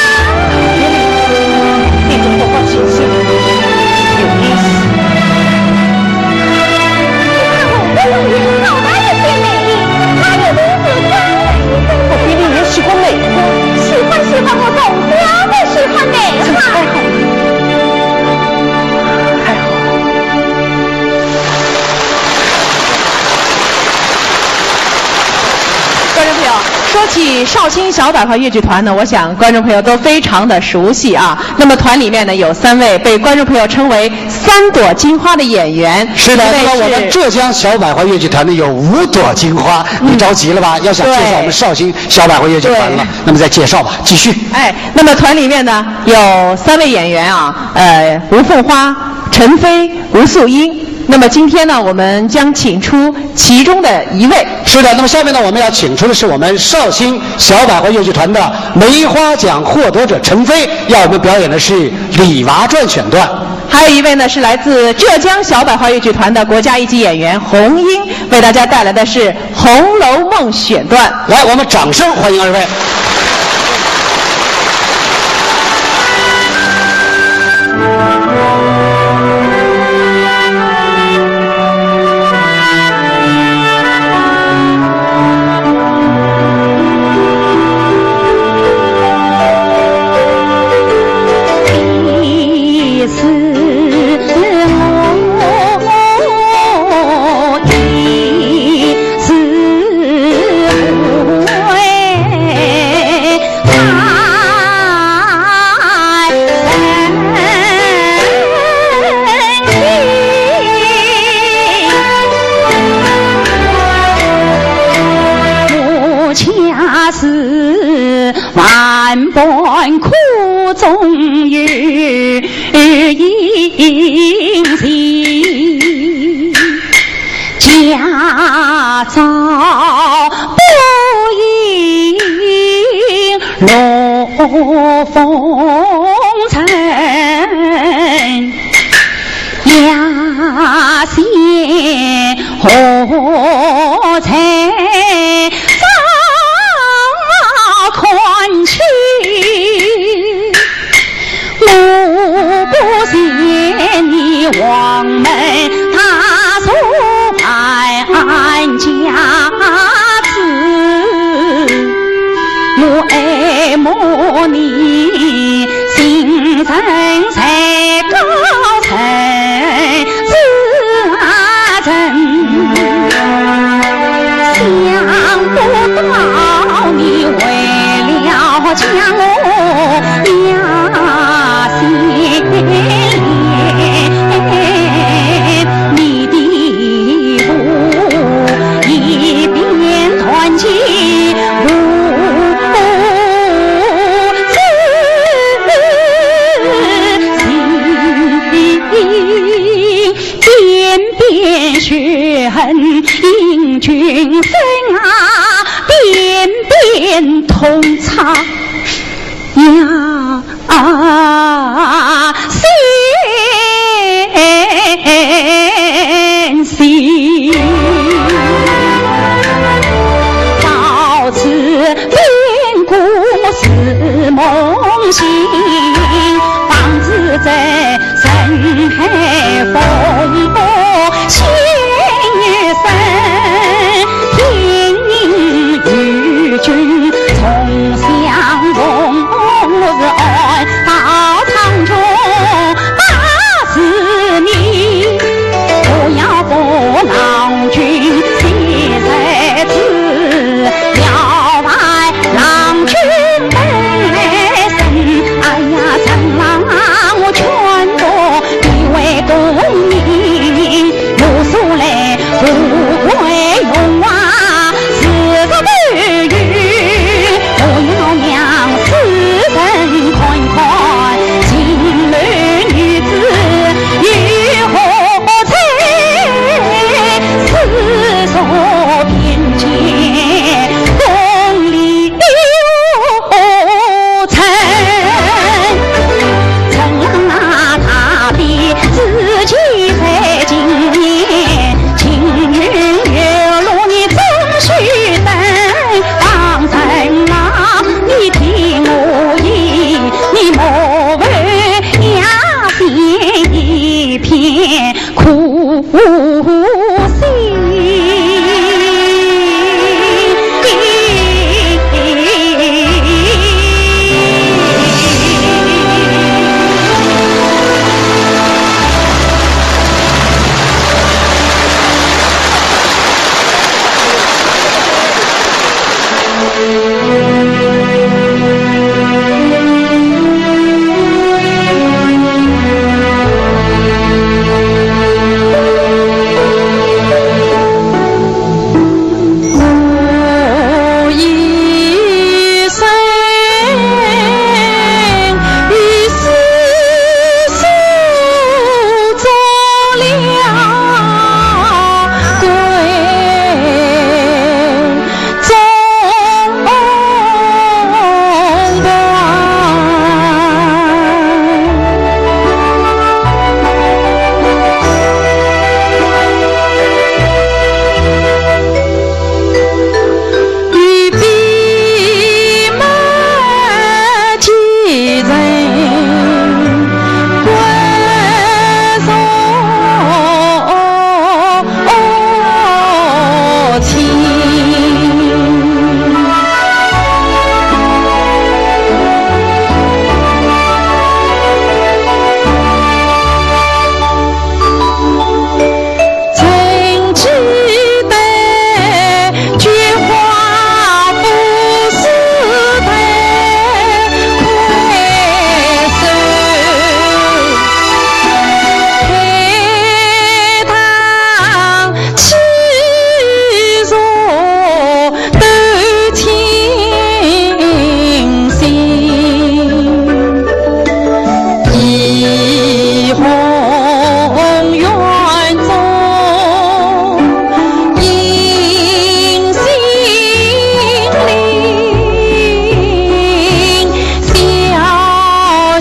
绍兴小百花越剧团呢，我想观众朋友都非常的熟悉啊。那么团里面呢，有三位被观众朋友称为“三朵金花”的演员。是的，一位是那么我们浙江小百花越剧团呢，有五朵金花，你着急了吧？要想介绍我们绍兴小百花越剧团了，对。那么再介绍吧，继续。哎，那么团里面呢，有三位演员啊，呃，吴凤花、陈飞、吴素英。那么今天呢，我们将请出其中的一位。是的，那么下面呢，我们要请出的是我们绍兴小百花越剧团的梅花奖获得者陈飞，要我们表演的是《李娃传》选段。还有一位呢，是来自浙江小百花越剧团的国家一级演员洪英，为大家带来的是《红楼梦》选段。来，我们掌声欢迎二位。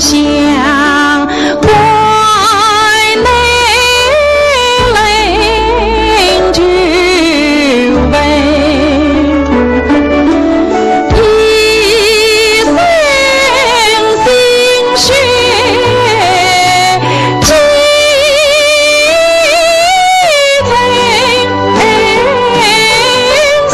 将关内人就问，一生心血尽成书。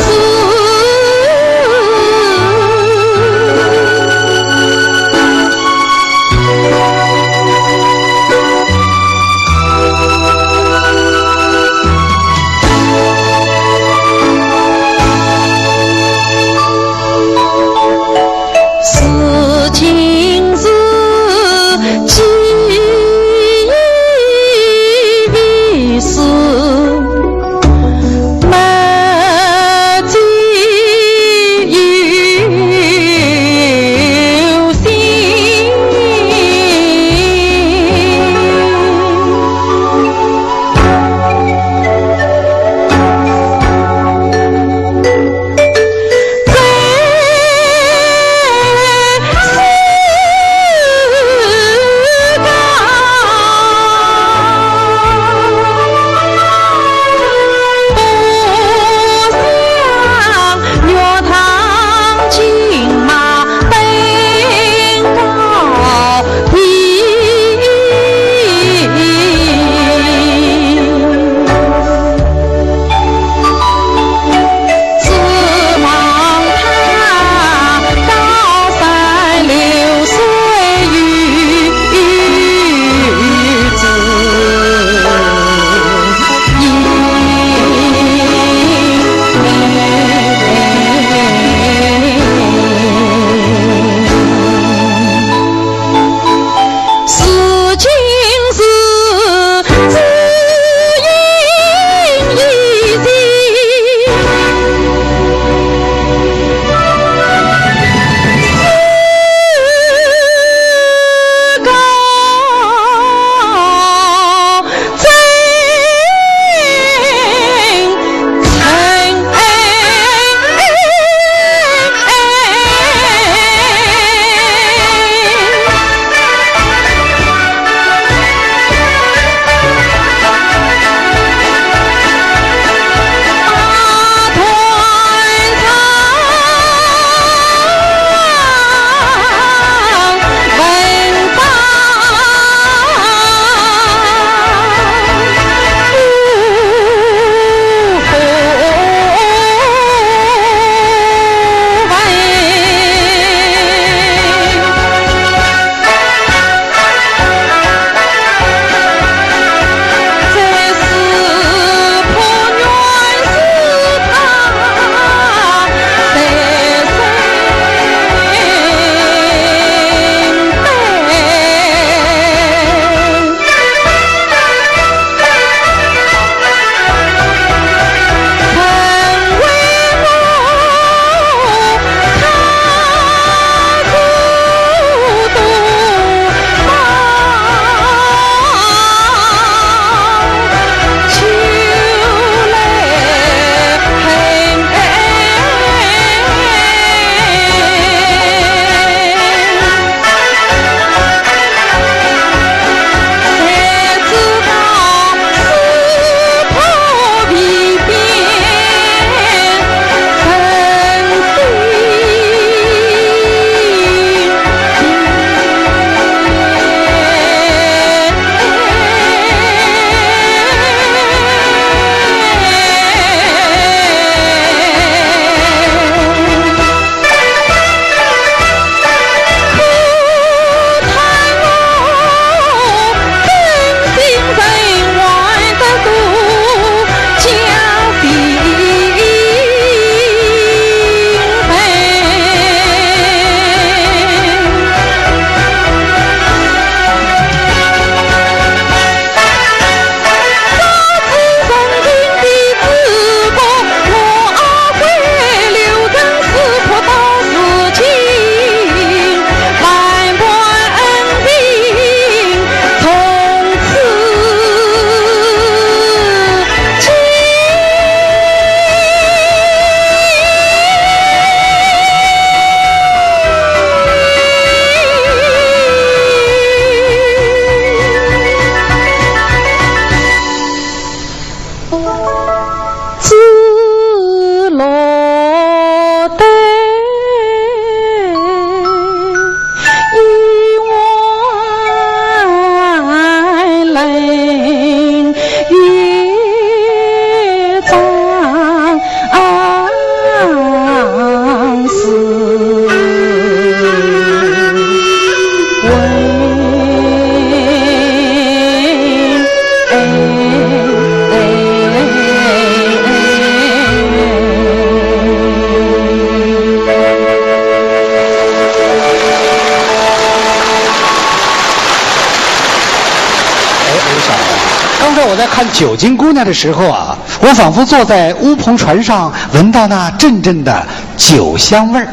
我在看《九斤姑娘》的时候啊，我仿佛坐在乌篷船上，闻到那阵阵的酒香味儿。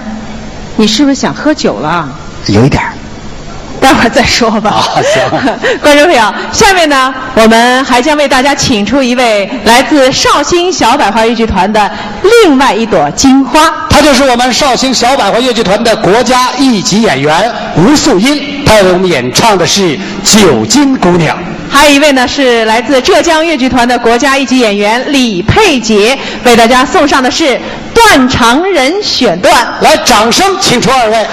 你是不是想喝酒了？有一点儿。待会儿再说吧。啊，行。观众朋友，下面呢，我们还将为大家请出一位来自绍兴小百花越剧团的另外一朵金花。她就是我们绍兴小百花越剧团的国家一级演员吴素英，她为我们演唱的是《九斤姑娘》。还有一位呢，是来自浙江越剧团的国家一级演员李佩洁，为大家送上的是《断肠人》选段。来，掌声请出二位。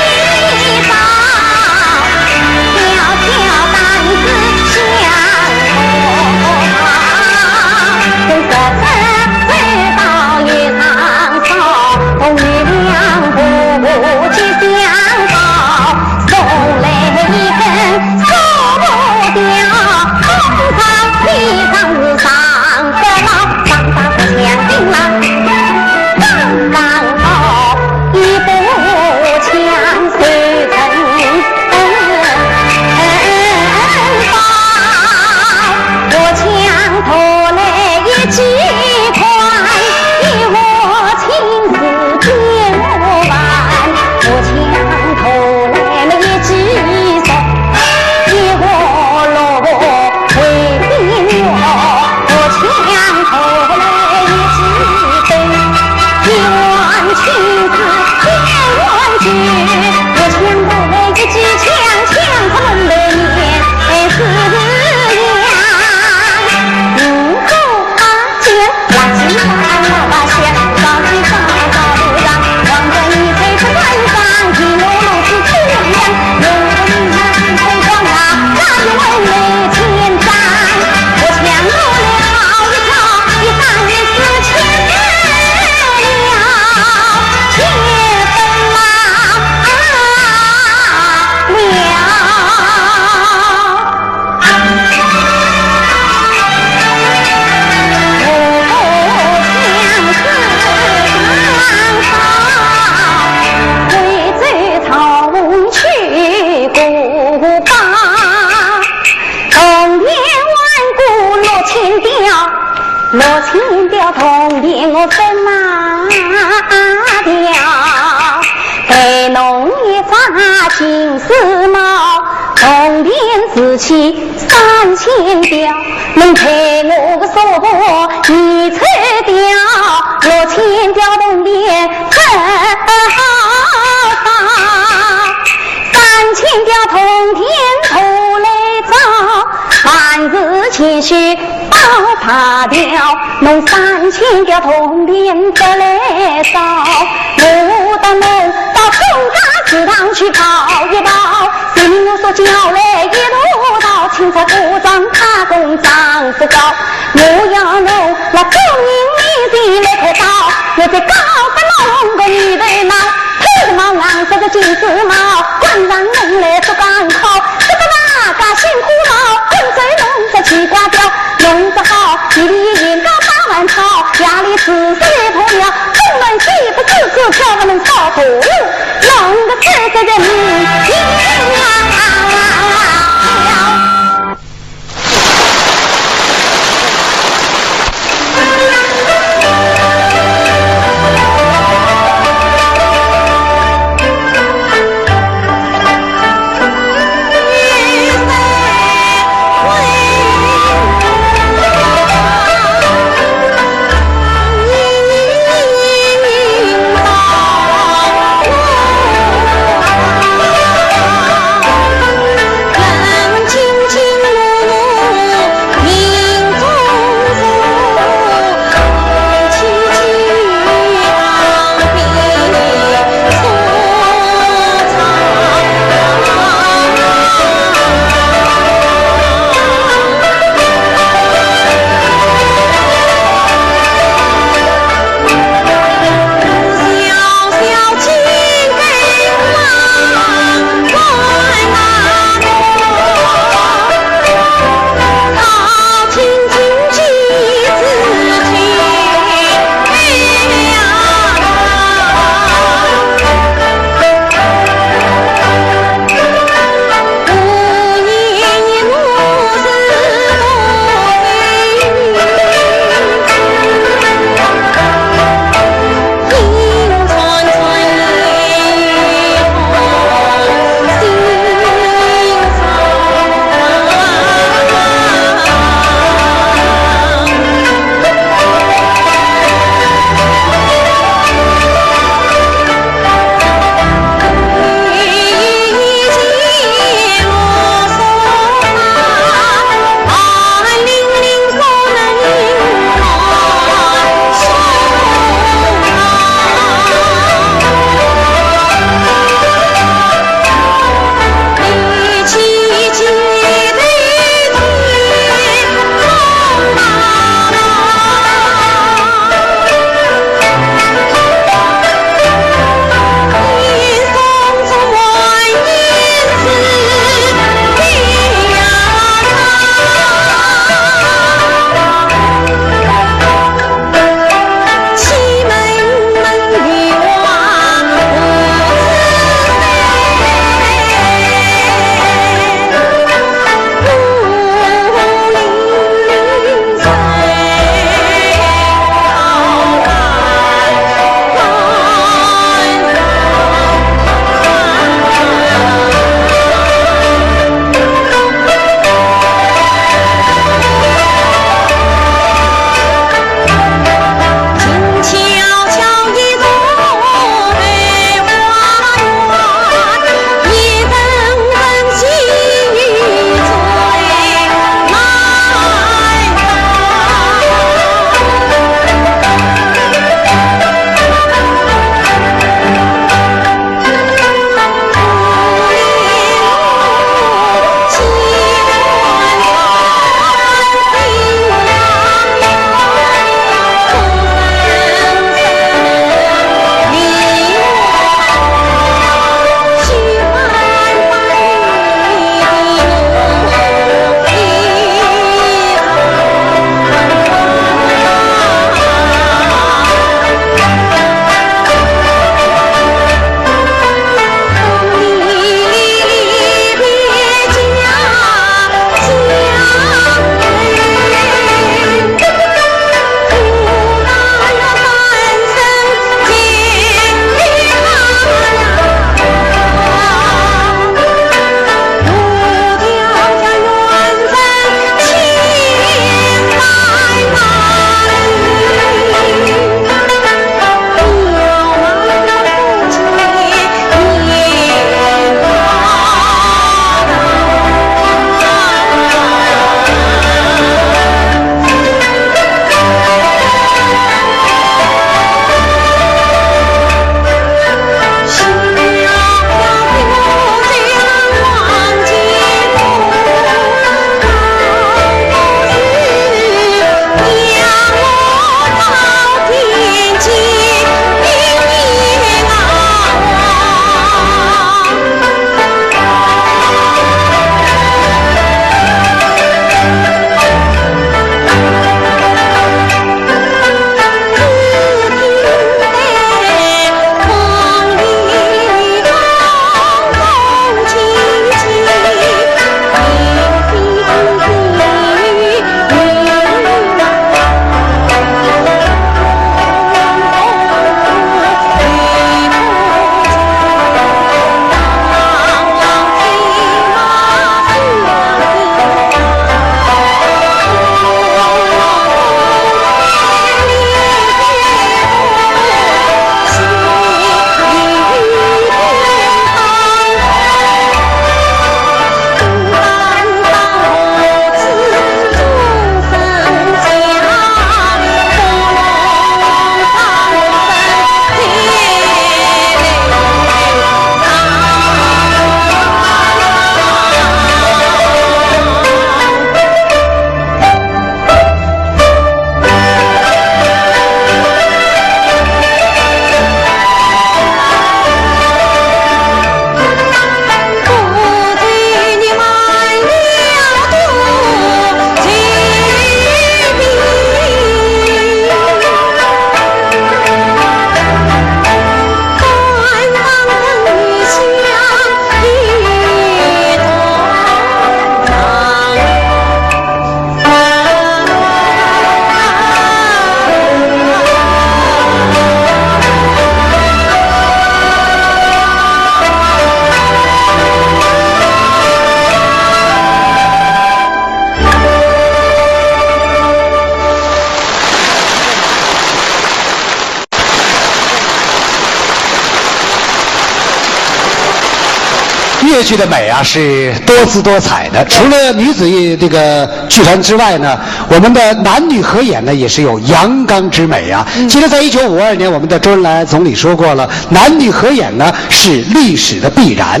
越剧的美啊是多姿多彩的，除了女子乐这个剧团之外呢，我们的男女合演呢也是有阳刚之美啊。嗯。其实，在一九五二年，我们的周恩来总理说过了，男女合演呢是历史的必然。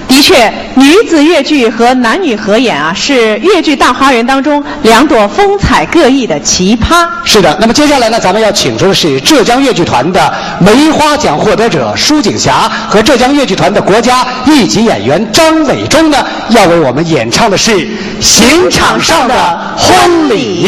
的确，女子越剧和男女合演啊，是越剧大花园当中两朵风采各异的奇葩。是的，那么接下来呢，咱们要请出的是浙江越剧团的梅花奖获得者舒景霞和浙江越剧团的国家一级演员张伟忠呢，要为我们演唱的是《刑场上的婚礼》。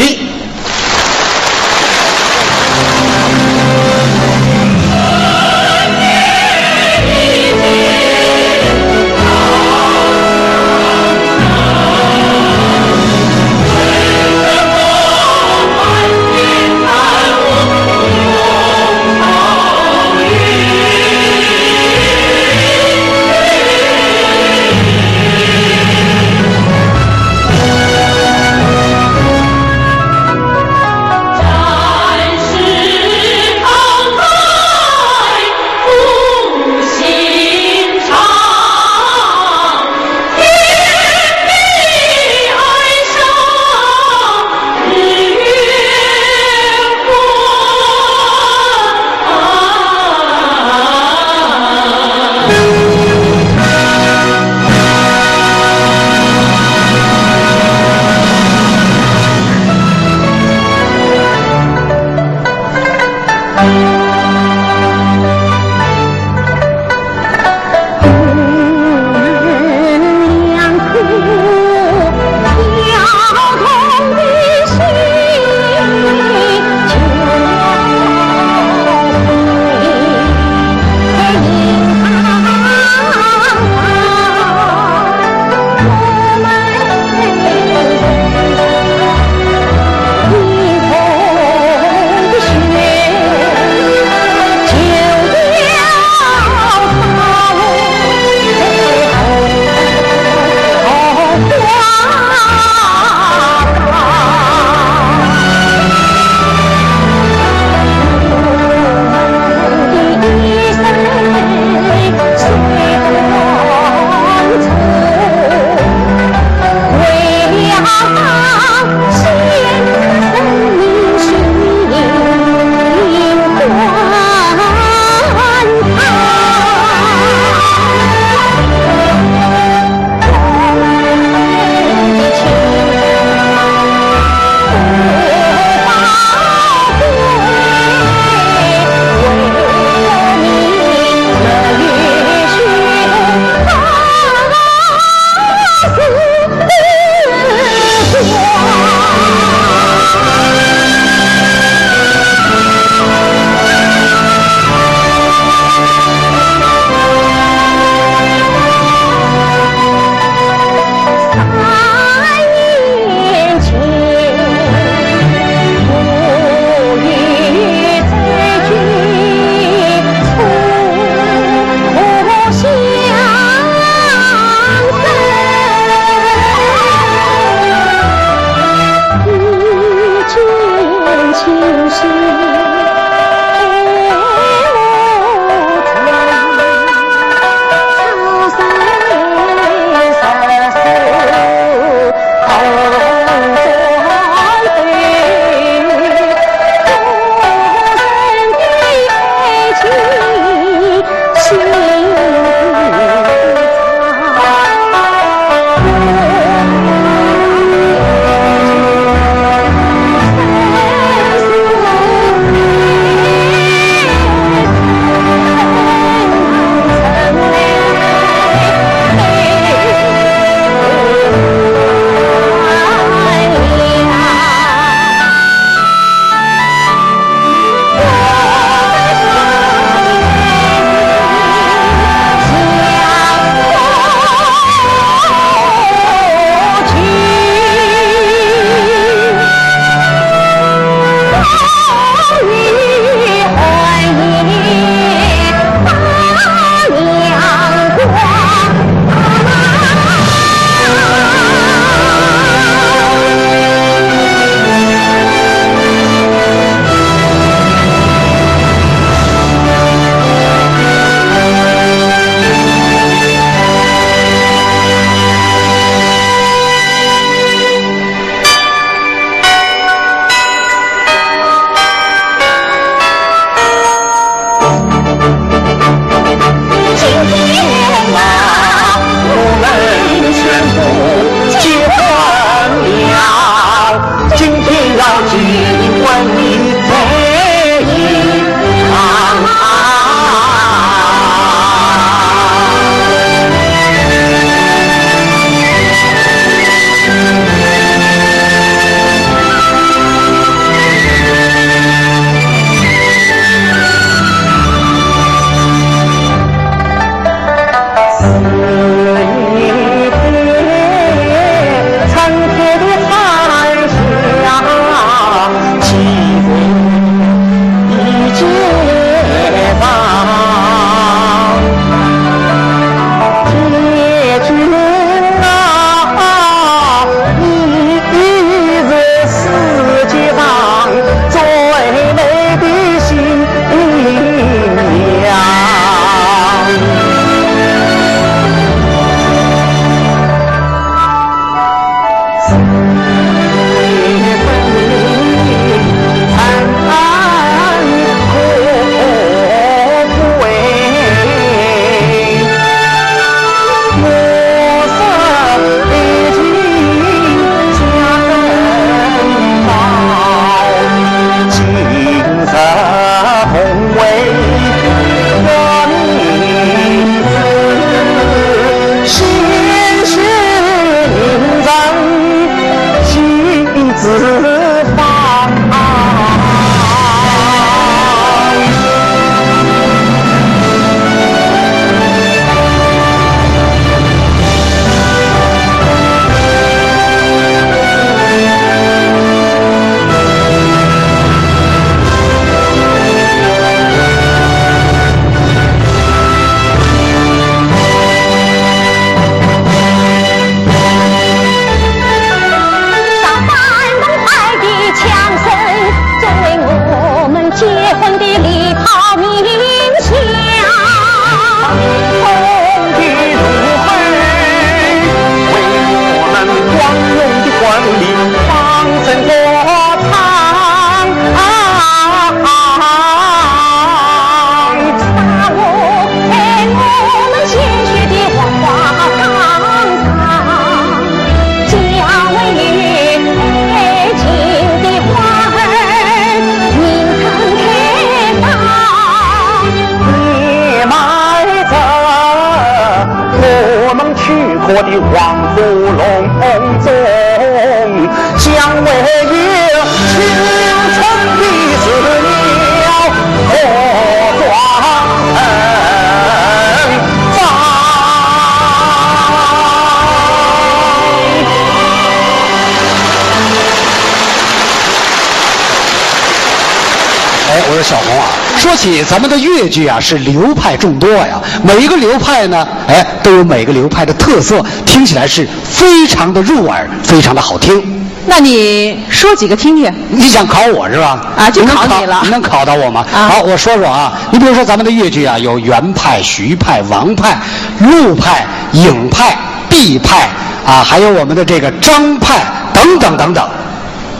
哎，我说小红啊，说起咱们的越剧啊，是流派众多呀，每一个流派呢，哎，都有每个流派的特色，听起来是非常的入耳，非常的好听。那你说几个听听。你想考我是吧？啊，就考你了。能考，能考到我吗？啊。好，我说说啊，你比如说咱们的越剧啊，有袁派、徐派、王派、陆派、尹派、毕派啊，还有我们的这个张派等等等等。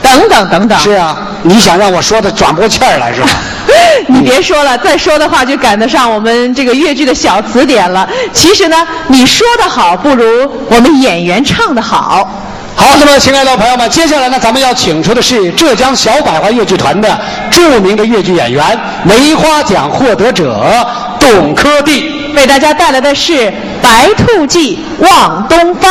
等等等等。是啊，你想让我说的喘不过气儿来是吧？你别说了，再说的话就赶得上我们这个越剧的小词典了。其实呢，你说的好不如我们演员唱的好。好，那么亲爱的朋友们，接下来呢，咱们要请出的是浙江小百花越剧团的著名的越剧演员、梅花奖获得者董科蒂。为大家带来的是《白兔记·望东方》。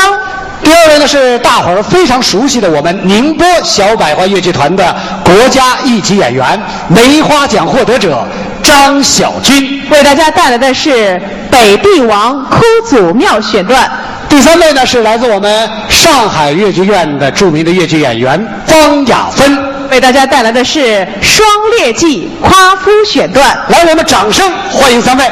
第二位呢，是大伙儿非常熟悉的我们宁波小百花越剧团的国家一级演员、梅花奖获得者张晓君。为大家带来的是《北帝王哭祖庙》选段。第三位呢，是来自我们上海越剧院的著名的越剧演员方亚芬。为大家带来的是《双烈记·夸父》选段。来，我们掌声欢迎三位。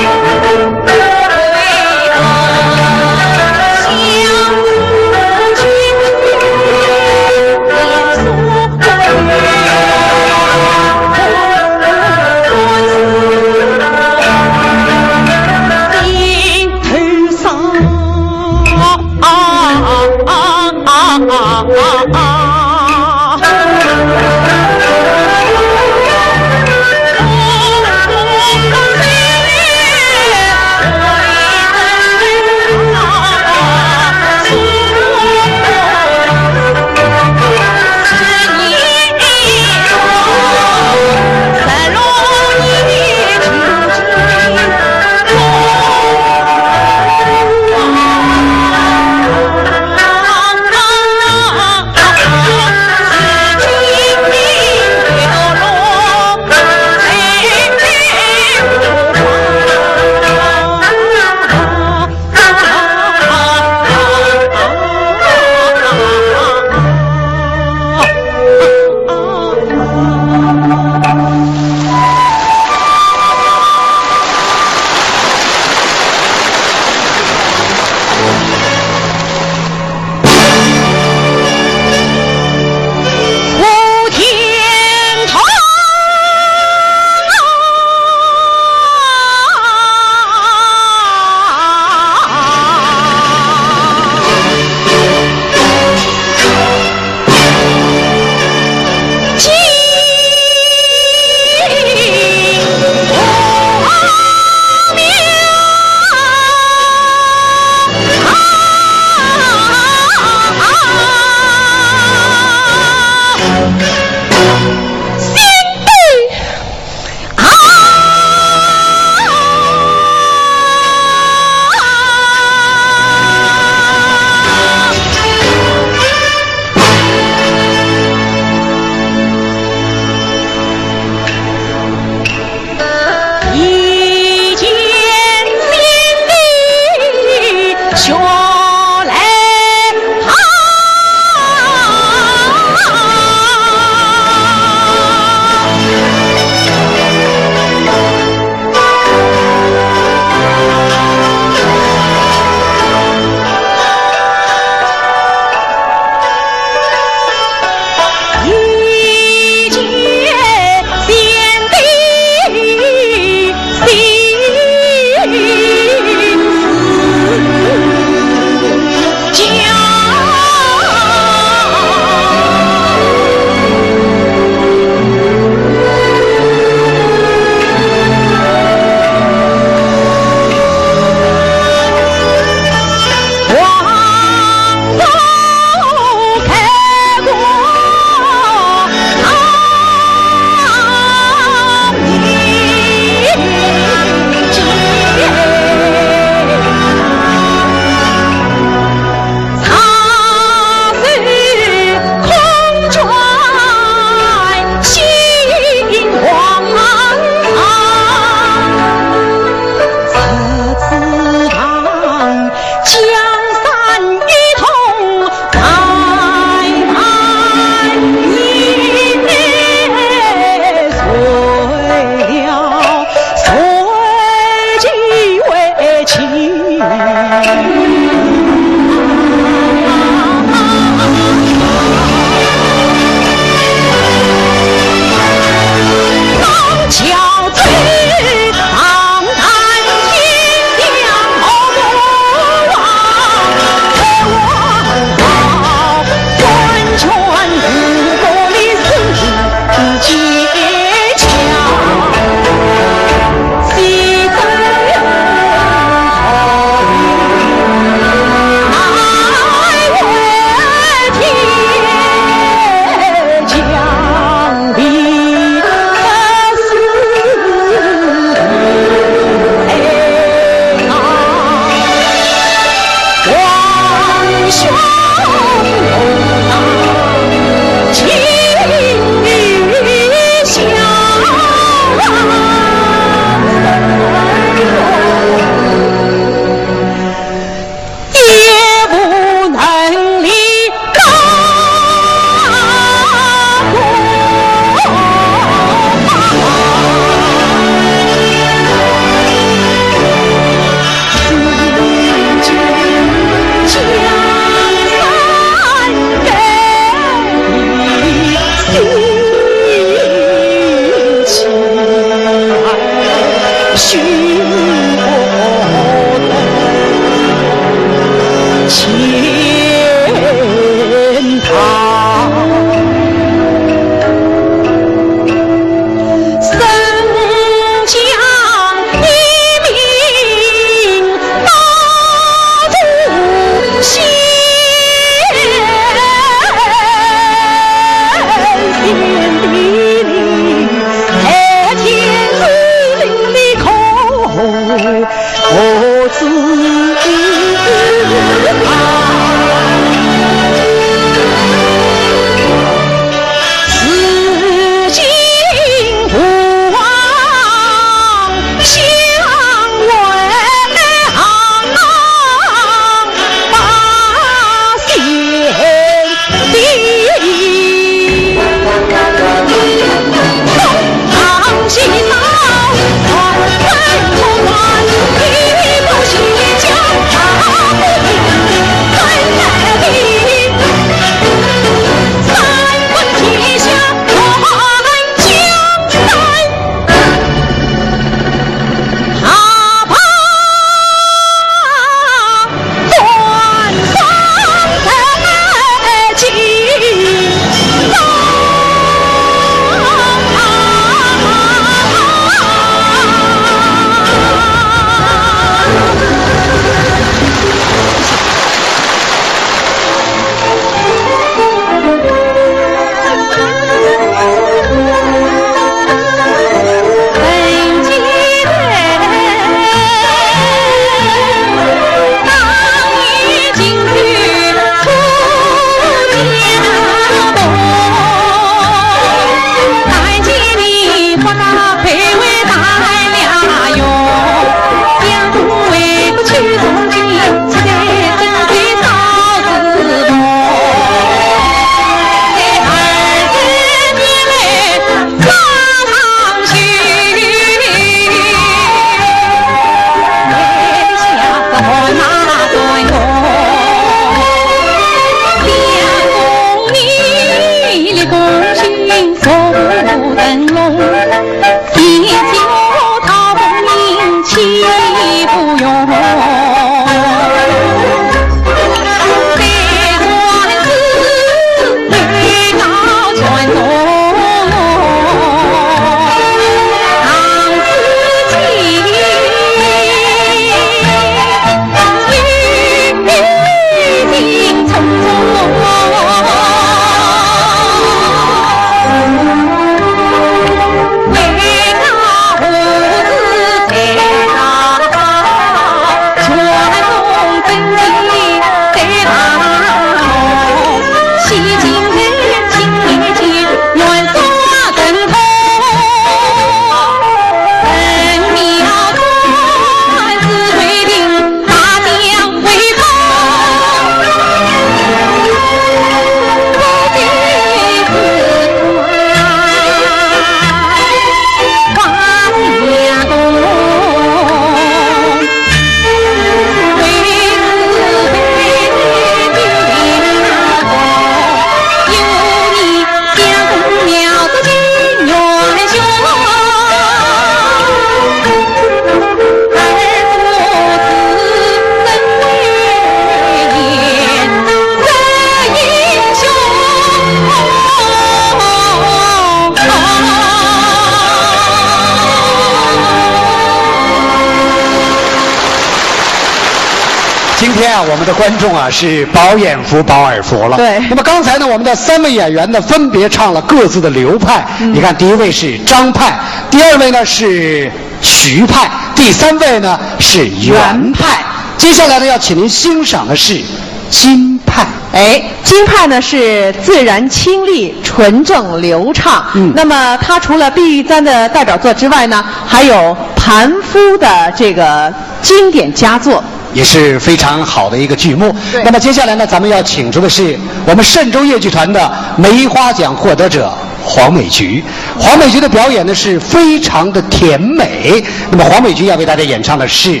今天啊，我们的观众啊是饱眼福、饱耳福了。对。那么刚才呢，我们的三位演员呢分别唱了各自的流派。嗯。你看，第一位是张派，第二位呢是徐派，第三位呢是袁派。袁派。接下来呢，要请您欣赏的是金派。哎，金派呢是自然清丽、纯正流畅。嗯。那么它除了碧玉簪的代表作之外呢，还有盘夫的这个经典佳作。 也是非常好的一个剧目。对。那么接下来呢，咱们要请出的是我们嵊州越剧团的梅花奖获得者黄美菊。黄美菊的表演呢是非常的甜美。那么黄美菊要为大家演唱的是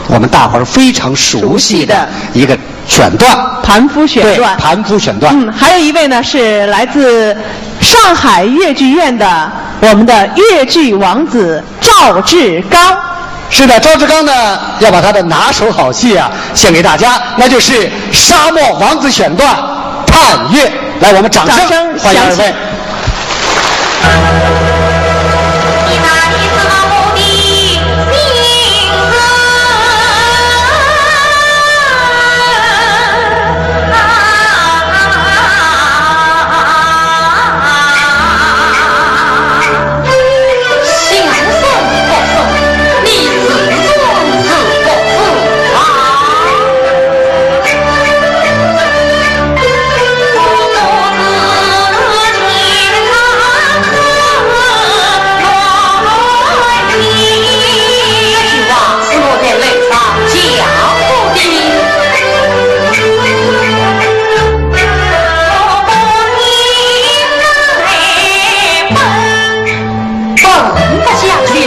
我们大伙儿非常熟悉的一个选段。盘夫选段。对，盘夫选段。嗯，还有一位呢是来自上海越剧院的我们的越剧王子赵志刚。是的，赵志刚呢，要把他的拿手好戏啊，献给大家，那就是沙漠王子选段《探月》。来，我们掌声掌声欢迎二位。响起。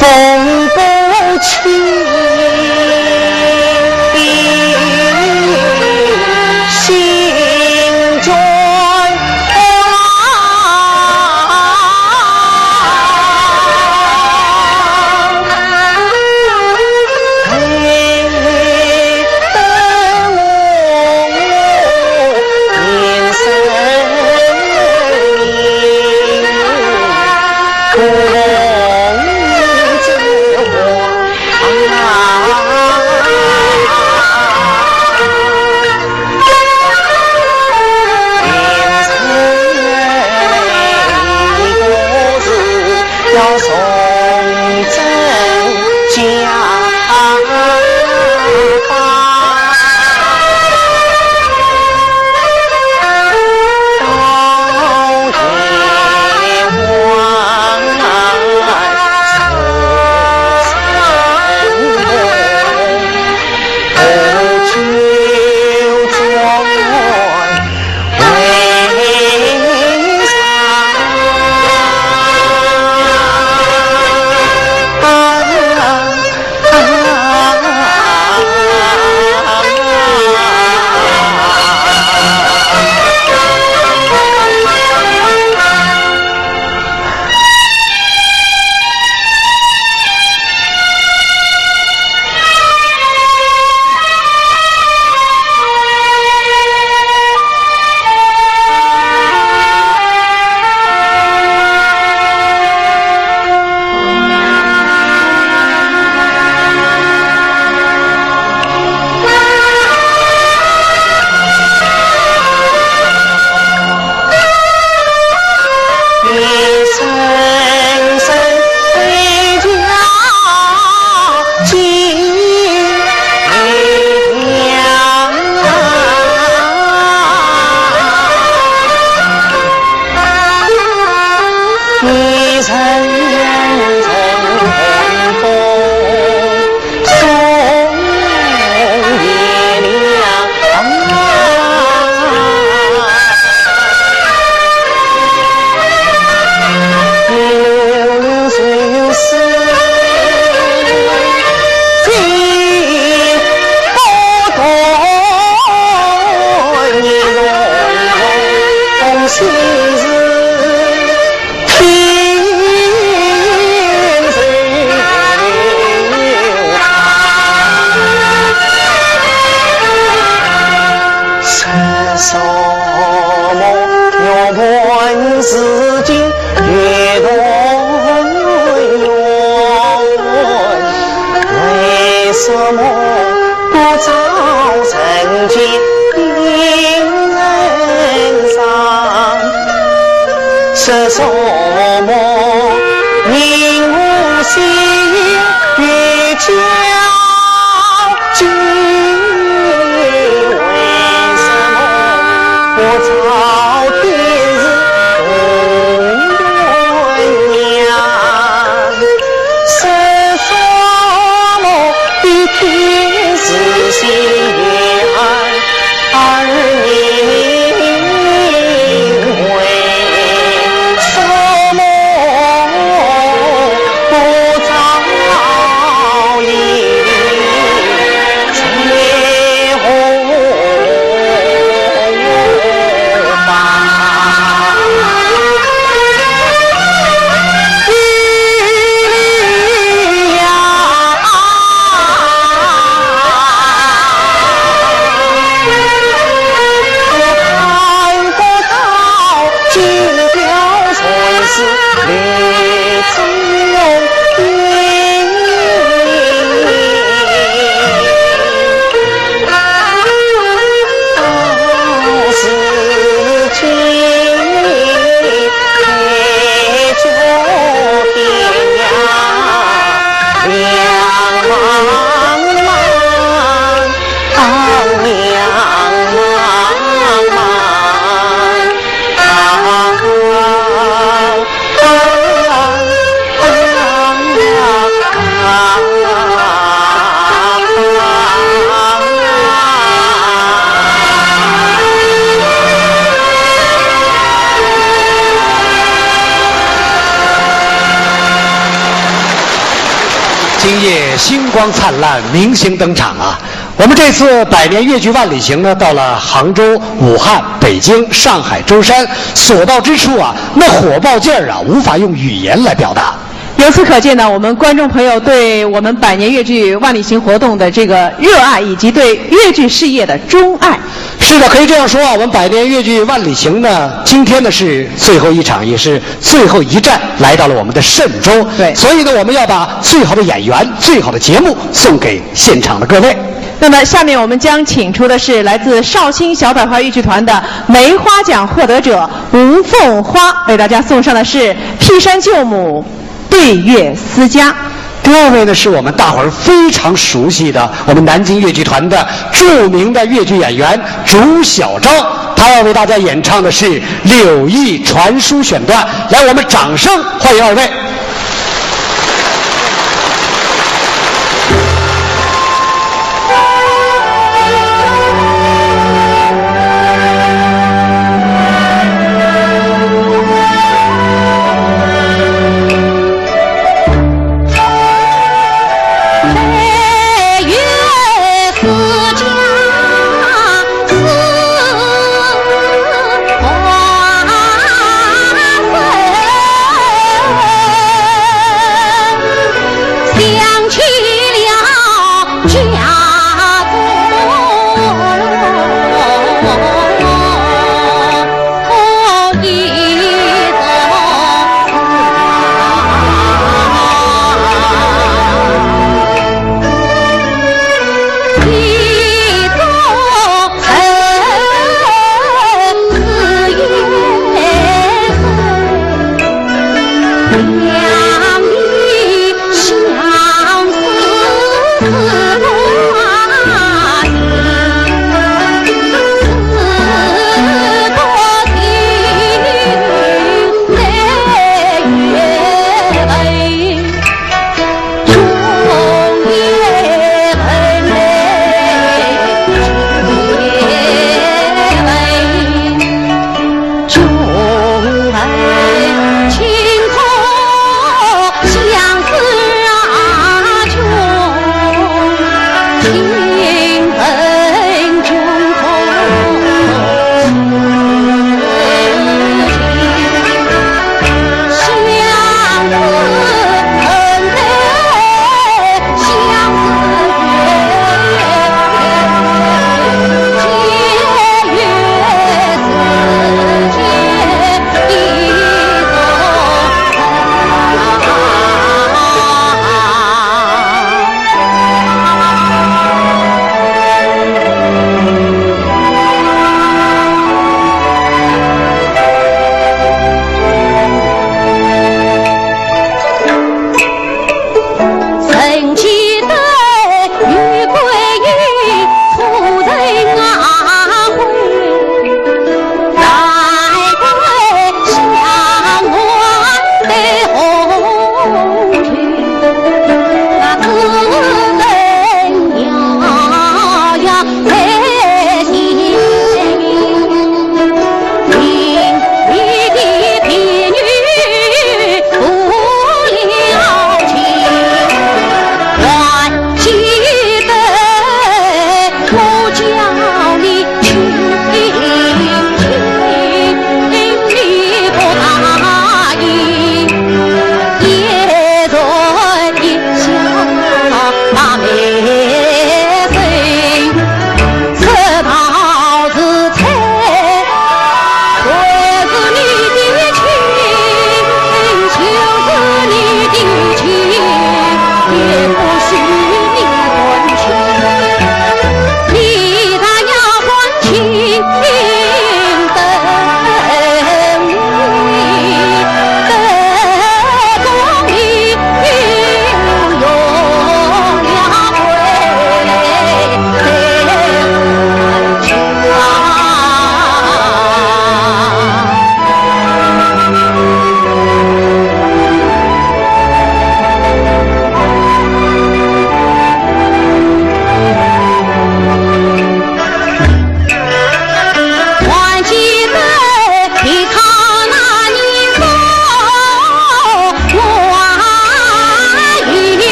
分不清心中夜星光灿烂，明星登场啊！我们这次百年越剧万里行呢，到了杭州、武汉、北京、上海、舟山，所到之处啊，那火爆劲儿啊，无法用语言来表达。由此可见呢，我们观众朋友对我们百年越剧万里行活动的这个热爱，以及对越剧事业的钟爱。是的，可以这样说啊，我们百年越剧万里行呢，今天呢是最后一场，也是最后一站，来到了我们的嵊州。对所以呢，我们要把最好的演员、最好的节目送给现场的各位。那么，下面我们将请出的是来自绍兴小百花越剧团的梅花奖获得者吴凤花，为大家送上的是《替山舅母》。《对月思家》。第二位呢，是我们大伙儿非常熟悉的我们南京越剧团的著名的越剧演员竺晓昭，他要为大家演唱的是《柳毅传书》选段。来，我们掌声欢迎二位。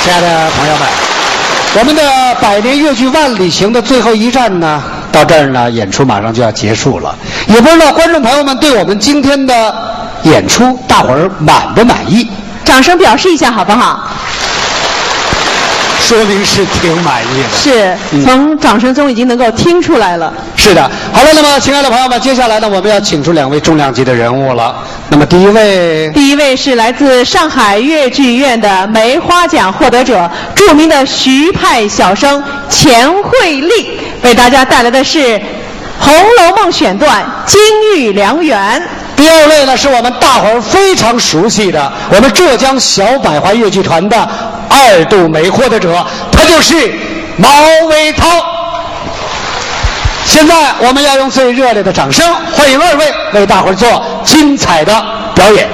亲爱的朋友们，我们的百年越剧《万里行》的最后一站呢，到这儿呢，演出马上就要结束了。也不知道观众朋友们对我们今天的演出，大伙儿满不满意？掌声表示一下好不好？说明是挺满意的。是，嗯。从掌声中已经能够听出来了。是的，好了，那么亲爱的朋友们，接下来呢，我们要请出两位重量级的人物了。那么第一位，第一位是来自上海越剧院的梅花奖获得者，著名的徐派小生钱惠丽，为大家带来的是《红楼梦》选段《金玉良缘》。第二位呢，是我们大伙儿非常熟悉的，我们浙江小百花越剧团的二度梅获得者，他就是毛维涛。现在我们要用最热烈的掌声欢迎二位，为大伙儿做精彩的表演。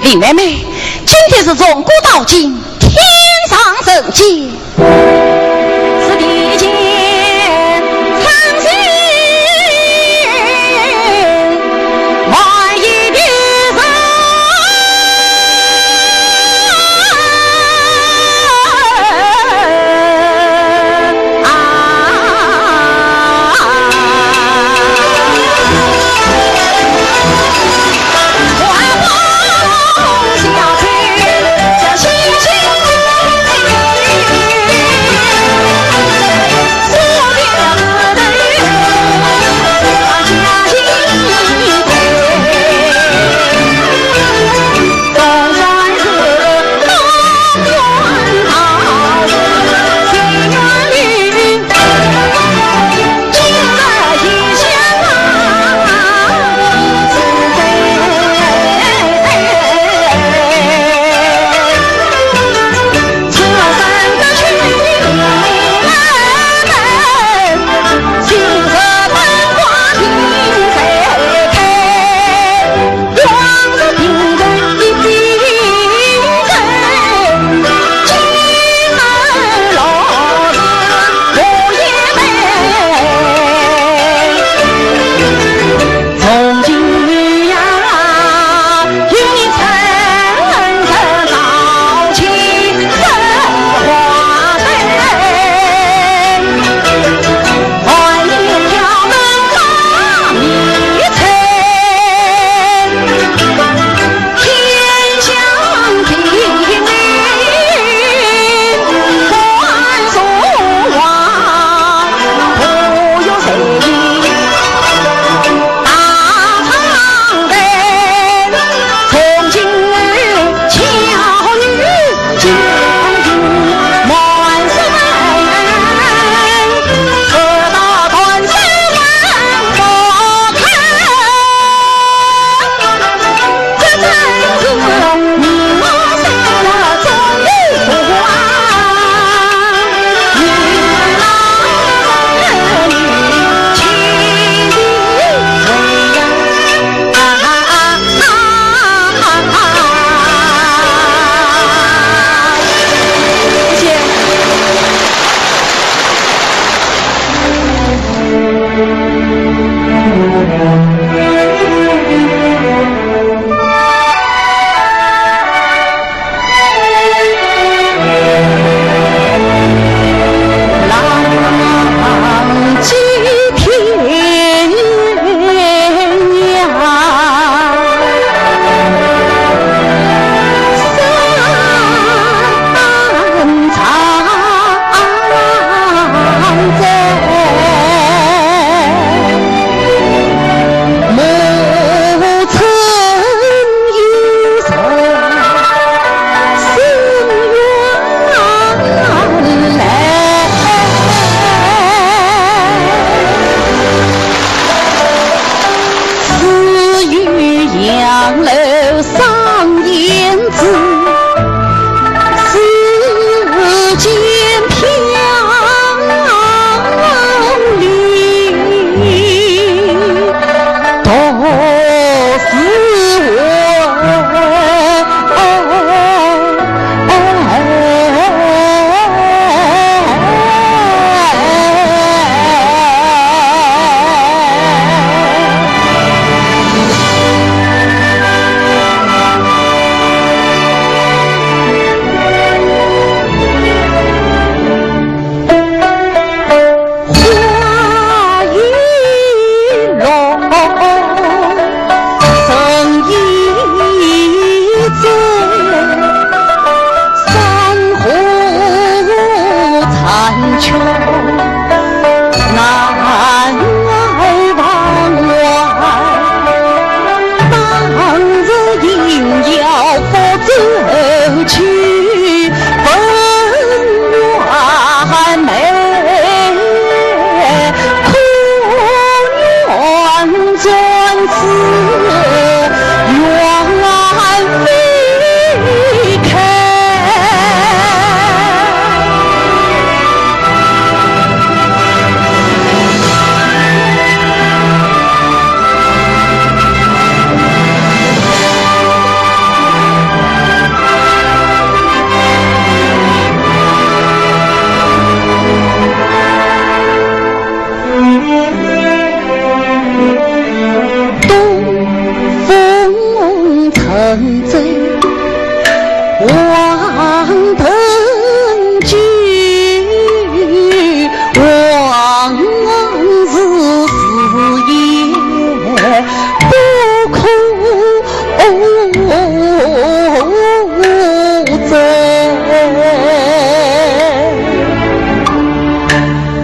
林妹妹，今天是从古到今，天上人间。王登基，王氏事业不可争。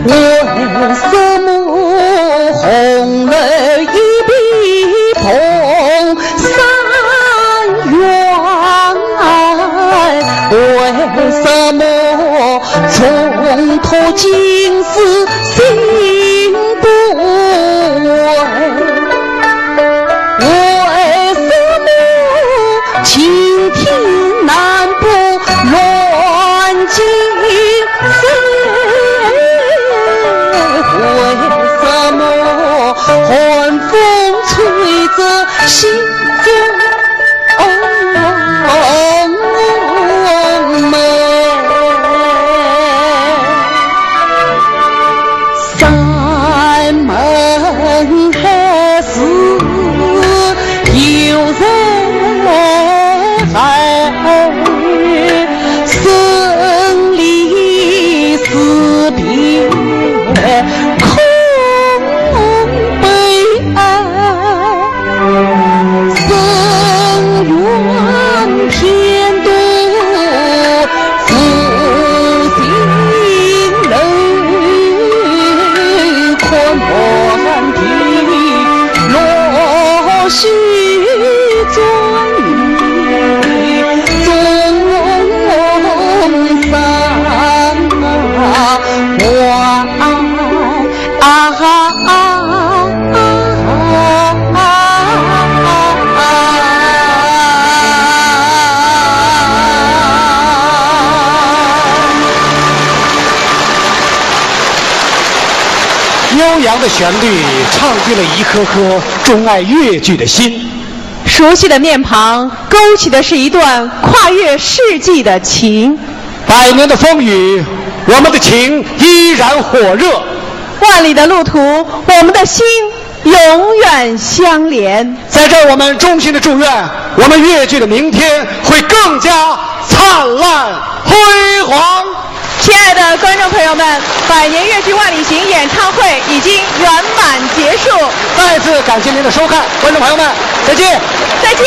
为什么红楼一笔捧三元？为什么重托金丝心不安？为什么青天难破乱金丝？为什么寒风吹着心中梅？山盟海誓有人爱，生离死别空悲哀。 深院天都自行楼，看满地落雪中，中山花。 啊啊啊啊啊啊！悠扬的旋律唱出了一颗颗钟爱越剧的心。熟悉的面庞，勾起的是一段跨越世纪的情。百年的风雨，我们的情依然火热。 万里的路途，我们的心永远相连。在这儿，我们衷心的祝愿，我们越剧的明天会更加灿烂辉煌。亲爱的观众朋友们，百年越剧万里行演唱会已经圆满结束。再次感谢您的收看，观众朋友们，再见。再见。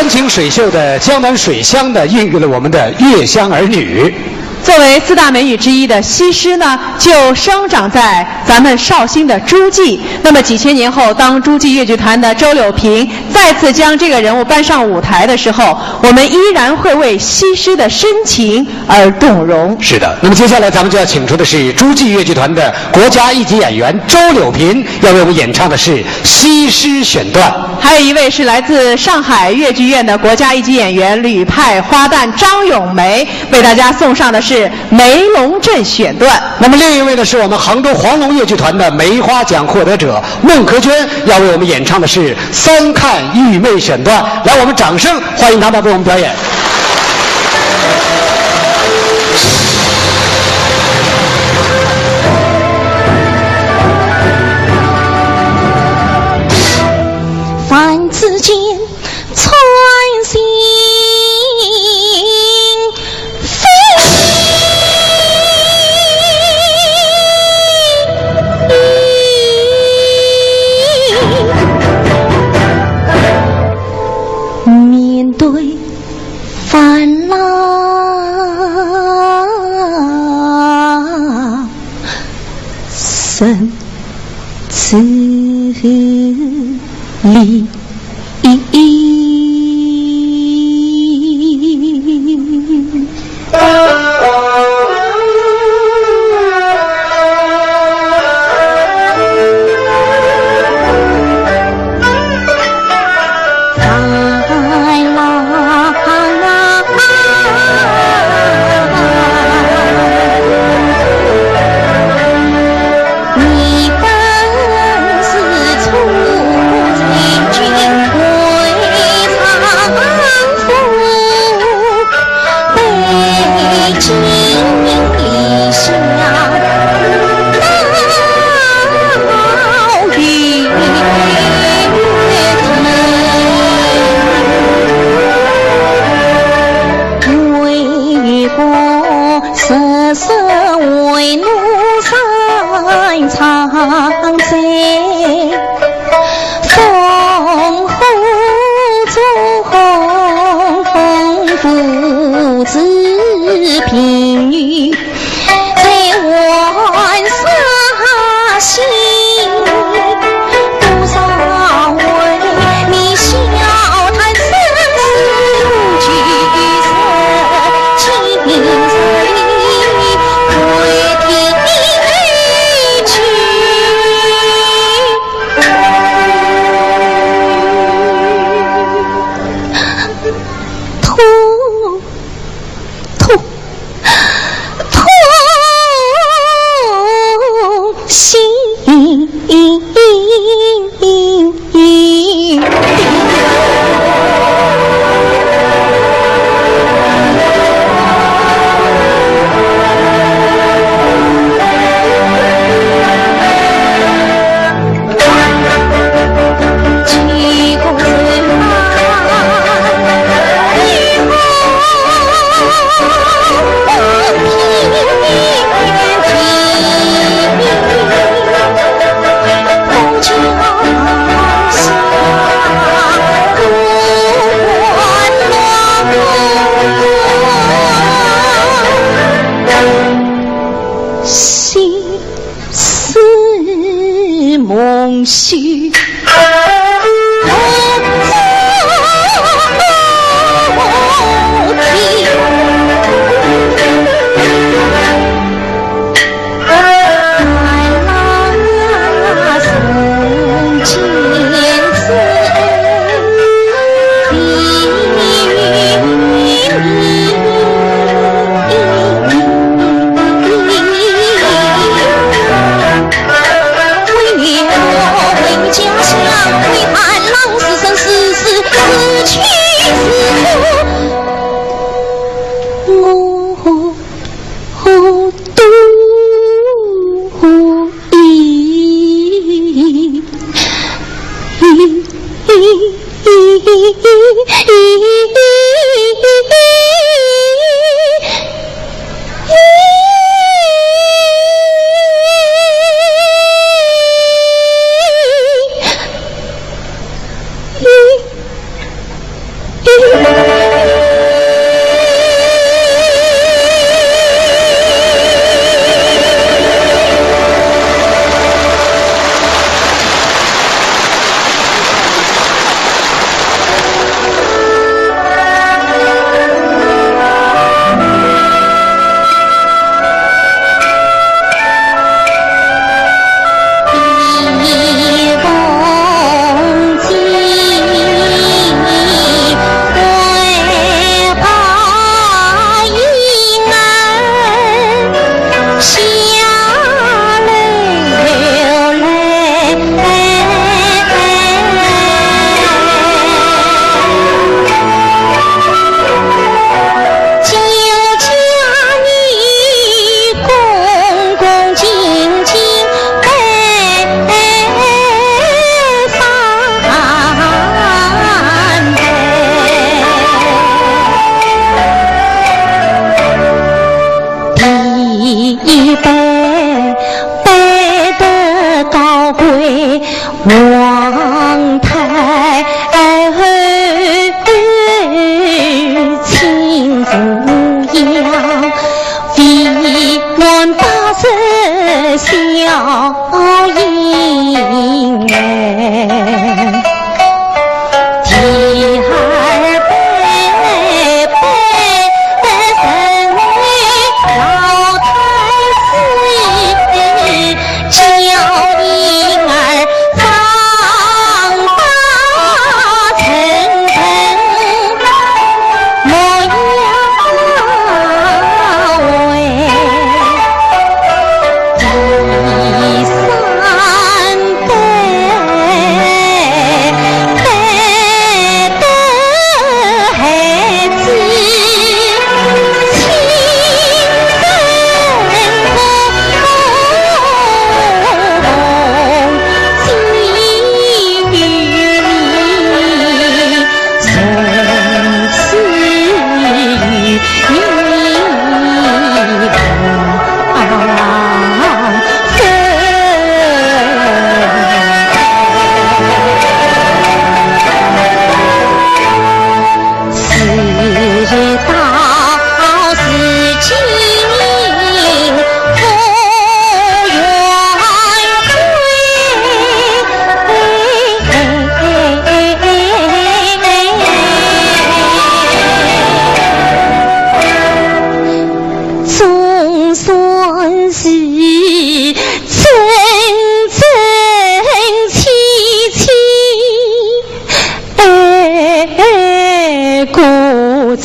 山清水秀的江南水乡呢，孕育了我们的越湘儿女。作为四大美女之一的西施呢，就生长在咱们绍兴的诸暨。那么几千年后，当诸暨越剧团的周柳萍再次将这个人物搬上舞台的时候，我们依然会为西施的深情而动容。是的，那么接下来咱们就要请出的是诸暨越剧团的国家一级演员周柳萍，要为我们演唱的是《西施》选段。还有一位是来自上海越剧院的国家一级演员，吕派花旦张咏梅，为大家送上的是《梅龙镇》选段。那么另一位呢，是我们杭州黄龙越剧团的梅花奖获得者孟珂娟，要为我们演唱的是《三看玉妹》选段。来，我们掌声欢迎她们为我们表演。凡之间，穿心飞。面对烦恼，身自立。一杯，杯得高贵皇太后亲扶摇，为俺八十小婴儿。 第二杯，杯得人老太师，叫婴儿长大成人模样。 第三杯，杯得孩子亲生红，寄予你。 从此与你无分。事到如今，不愿归。 总算是真真切切爱过这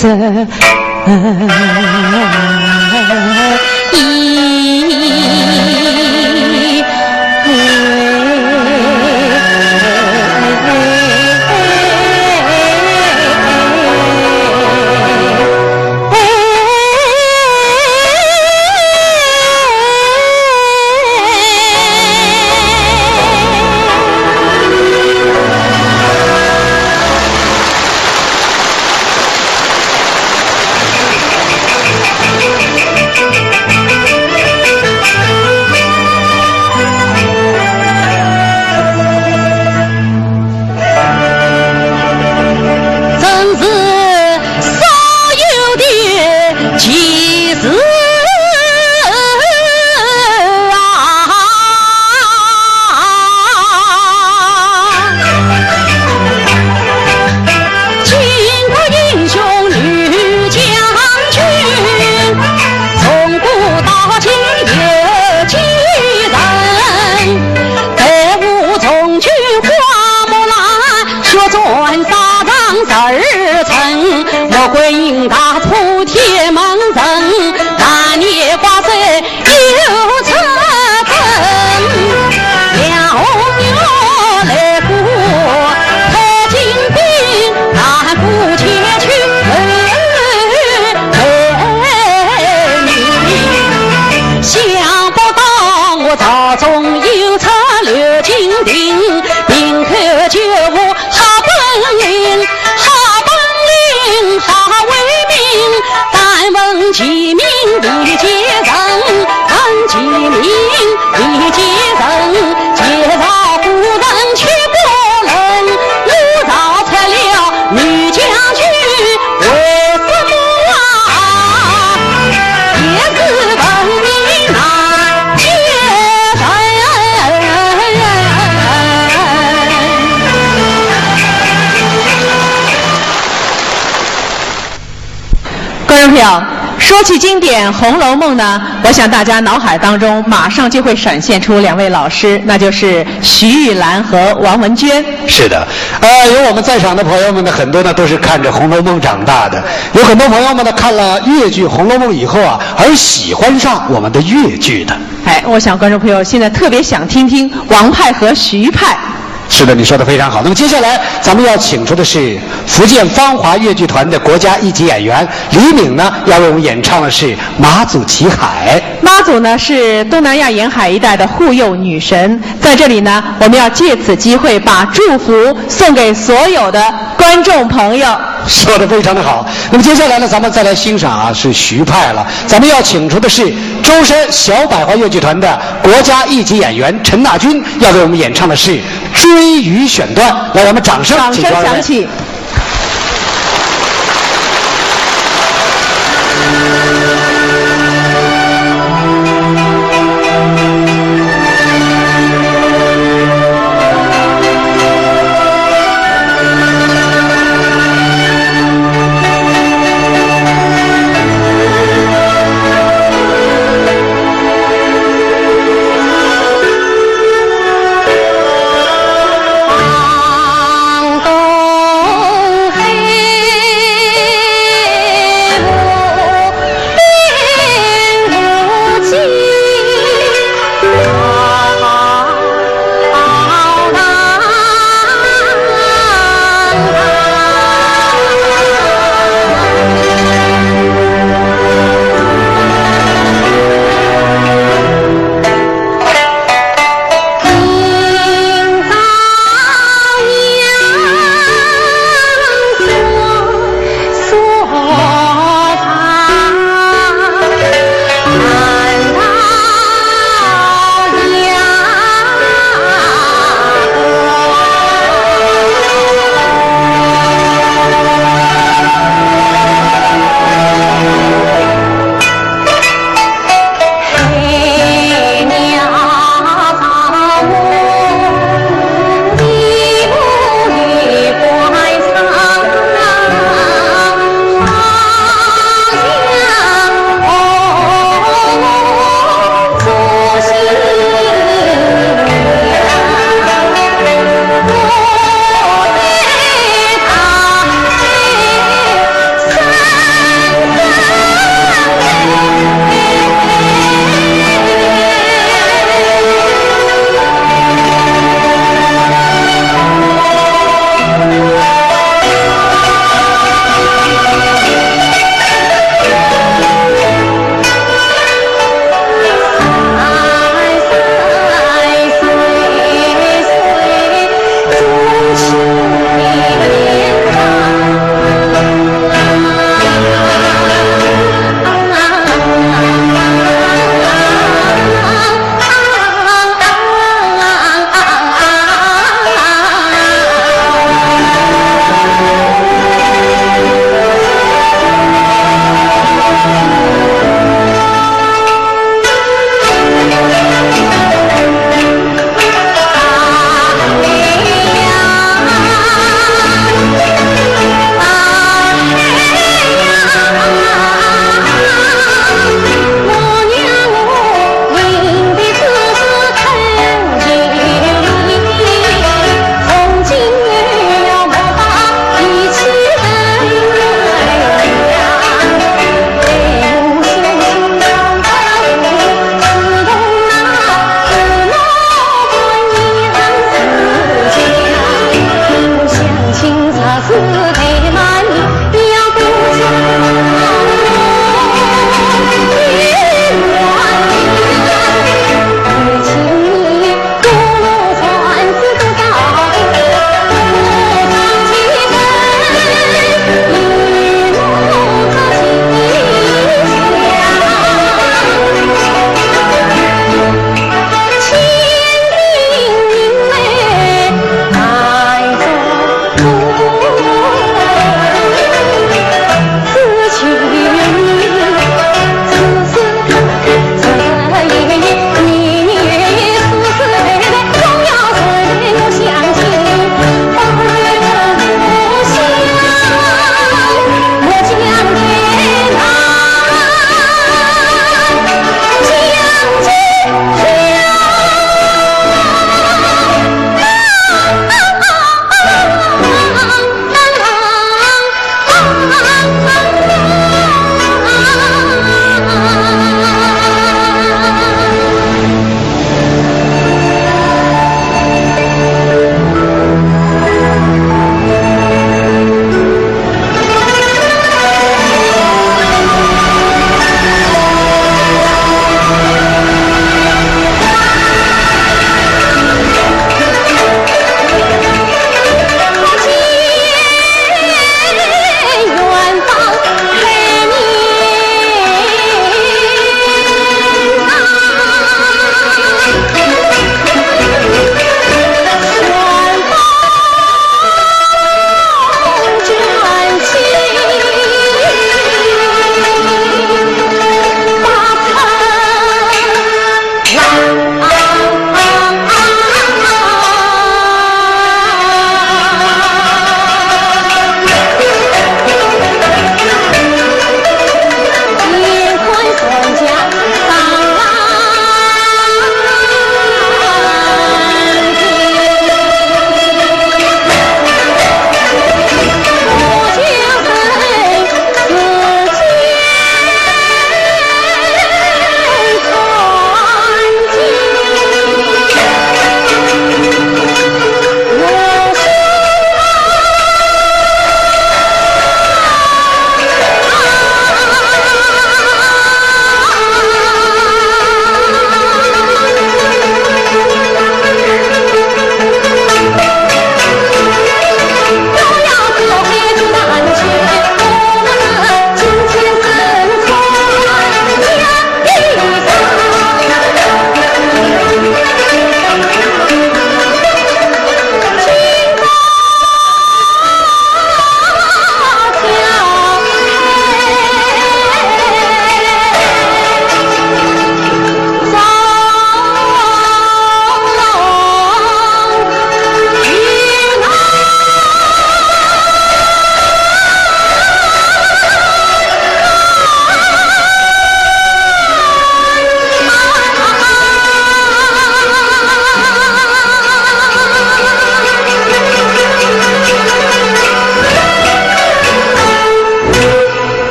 真是少有的奇事啊！ 巾帼英雄女将军，从古到今有几人？队伍中军花木兰，血战沙场十二城。穆桂英踏破天门阵，难以挂帅 又出征。梁红玉来过太清兵，踏过崎岖流水。想不到我朝中又出刘金定，平口救吴 好本领，好本领，好威名，敢问其名未见人，问其名未见人，介绍故人却不能，我逃出了女将军，为什么啊？也是闻名难见人。 观众朋友，说起经典《红楼梦》呢，我想大家脑海当中马上就会闪现出两位老师，那就是徐玉兰和王文娟。是的，呃，有我们在场的朋友们呢，很多呢都是看着《红楼梦》长大的，有很多朋友们呢看了越剧《红楼梦》以后啊，而喜欢上我们的越剧的。哎，我想观众朋友现在特别想听听王派和徐派是的，你说得非常好。那么接下来咱们要请出的是福建芳华越剧团的国家一级演员李敏呢，要为我们演唱的是《马祖旗海》。妈祖呢，是东南亚沿海一带的护佑女神，在这里呢，我们要借此机会把祝福送给所有的观众朋友。说得非常的好。那么接下来呢，咱们再来欣赏啊，是徐派了。咱们要请出的是舟山小百花越剧团的国家一级演员陈娜君，要为我们演唱的是《追鱼》选段。来，咱们掌声，掌声请出二位。响起。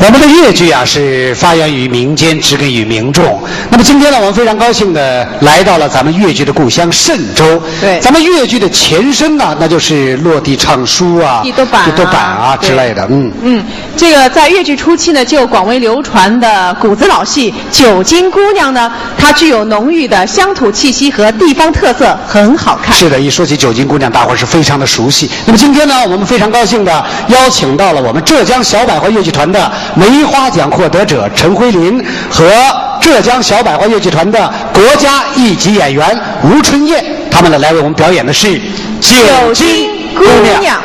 我们的越剧啊，是发源于民间，植根于民众。那么今天呢，我们非常高兴地来到了咱们越剧的故乡嵊州。对。咱们越剧的前身呢，那就是落地唱书啊、地头板啊、地头板啊之类的。嗯。嗯，这个在越剧初期呢，就广为流传的古词老戏《九斤姑娘》呢，它具有浓郁的乡土气息和地方特色，很好看。是的，一说起《九斤姑娘》，大伙儿是非常的熟悉。那么今天呢，我们非常高兴地邀请到了我们浙江小百花越剧团的梅花奖获得者陈辉林和浙江小百花越剧团的国家一级演员吴春燕，他们呢来为我们表演的是《九斤姑娘》。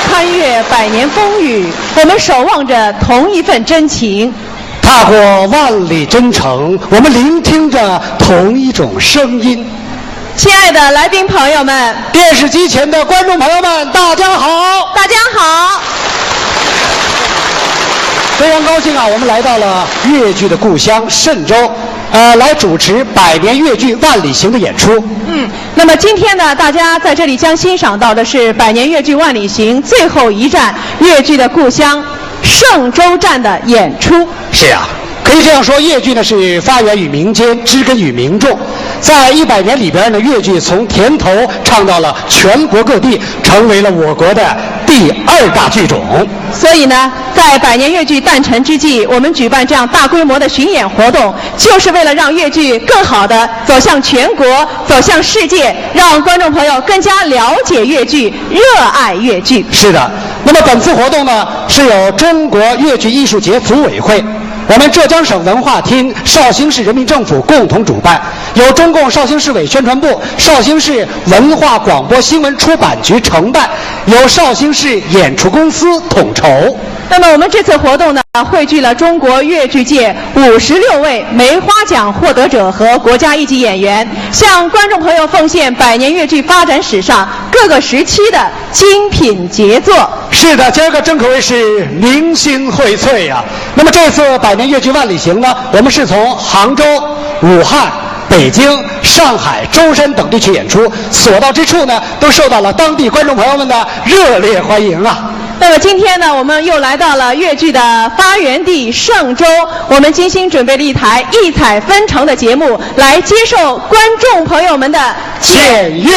穿越百年风雨，我们守望着同一份真情。踏过万里征程，我们聆听着同一种声音。亲爱的来宾朋友们，电视机前的观众朋友们，大家好！大家好！非常高兴啊，我们来到了越剧的故乡嵊州，呃，来主持百年越剧《万里行》的演出。嗯，那么今天呢，大家在这里将欣赏到的是百年越剧《万里行》最后一站，越剧的故乡嵊州站的演出。是啊，可以这样说，越剧呢是发源于民间，植根于民众。在一百年里边呢，越剧从田头唱到了全国各地，成为了我国的第二大剧种。所以呢，在百年越剧诞辰之际，我们举办这样大规模的巡演活动，就是为了让越剧更好地走向全国，走向世界，让观众朋友更加了解越剧，热爱越剧。是的，那么本次活动呢，是由中国越剧艺术节组委会、我们浙江省文化厅、绍兴市人民政府共同主办，由中共绍兴市委宣传部、绍兴市文化广播新闻出版局承办，由绍兴市演出公司统筹。那么我们这次活动呢，汇聚了中国越剧界五十六位梅花奖获得者和国家一级演员，向观众朋友奉献百年越剧发展史上各个时期的精品杰作。是的，今儿个真可谓是凝星荟萃呀。那么这次百年越剧《万里行》呢，我们是从杭州、武汉、北京、上海、舟山等地去演出，所到之处呢，都受到了当地观众朋友们的热烈欢迎啊。那么今天呢，我们又来到了越剧的发源地嵊州，我们精心准备了一台异彩纷呈的节目，来接受观众朋友们的检阅。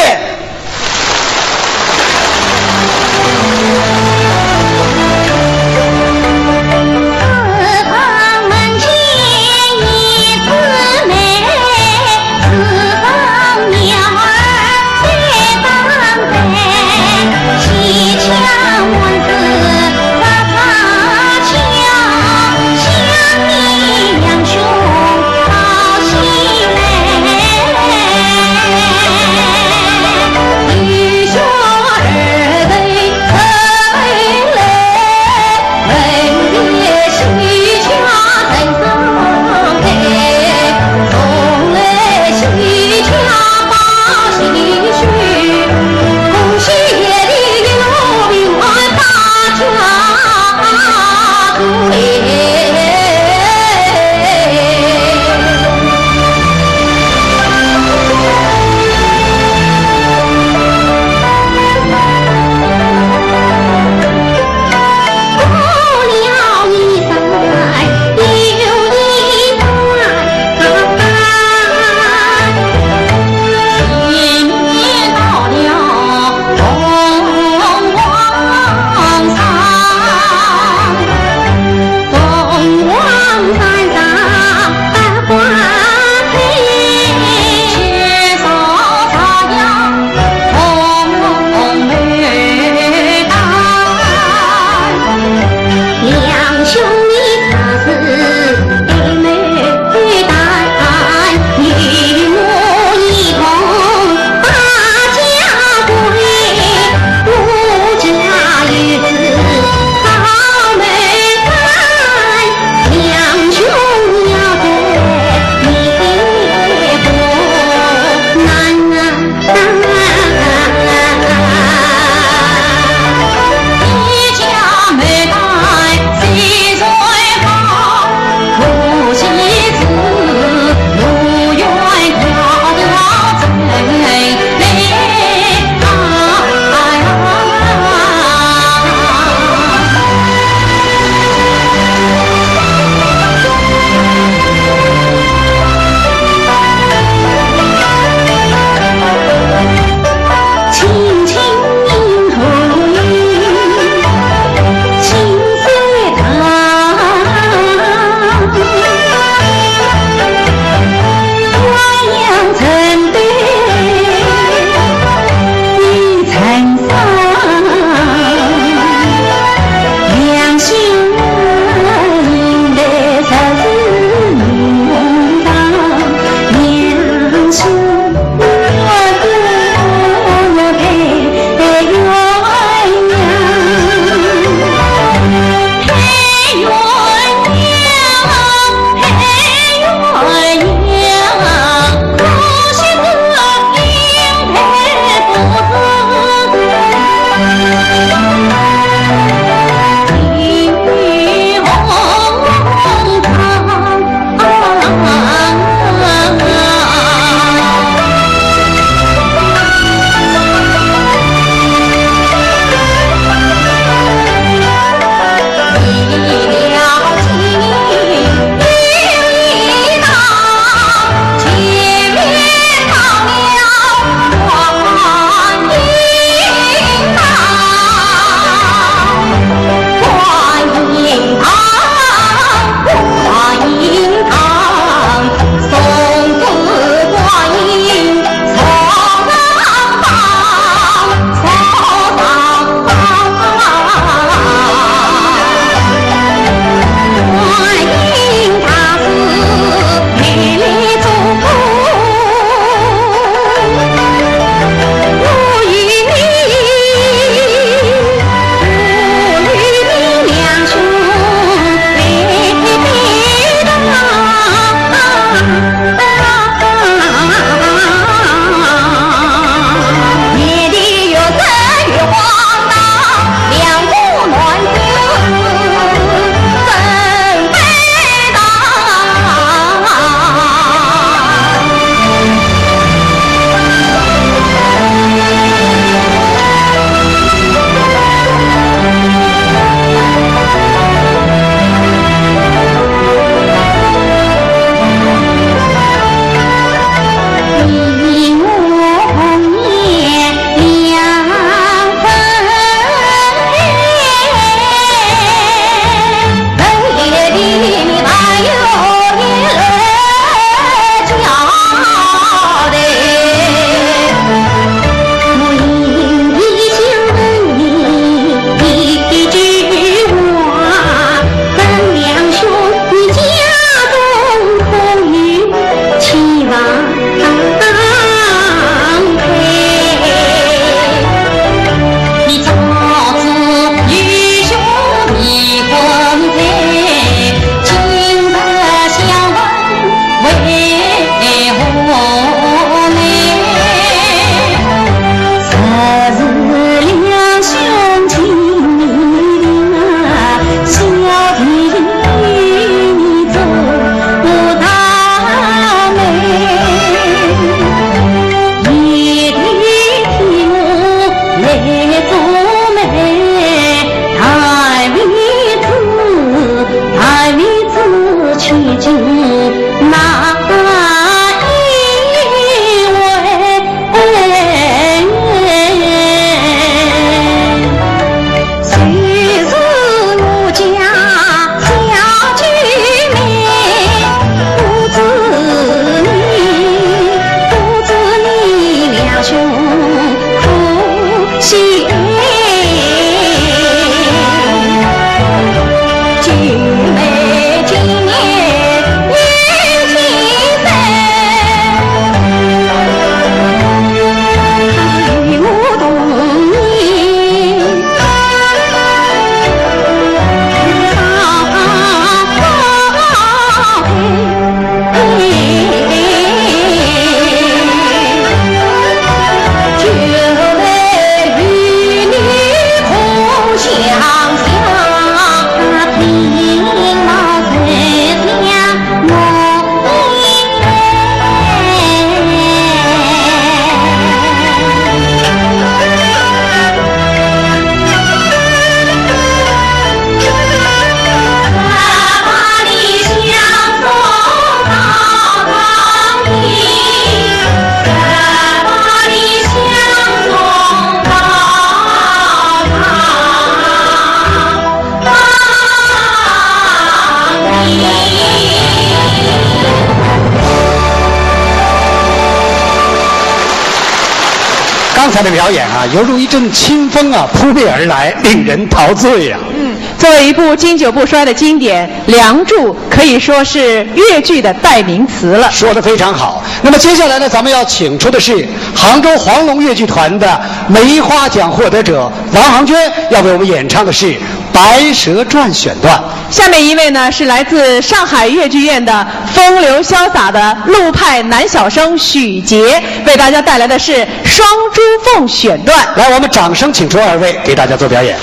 刚才的表演啊，犹如一阵清风啊，扑面而来，令人陶醉呀。嗯，作为一部经久不衰的经典，《梁祝》可以说是越剧的代名词了。说得非常好。那么接下来呢，咱们要请出的是杭州黄龙越剧团的梅花奖获得者王航娟，要为我们演唱的是《白蛇传》选段。下面一位呢，是来自上海越剧院的风流潇洒的陆派男小生许杰，为大家带来的是《双珠凤》选段。来，我们掌声请出二位，给大家做表演。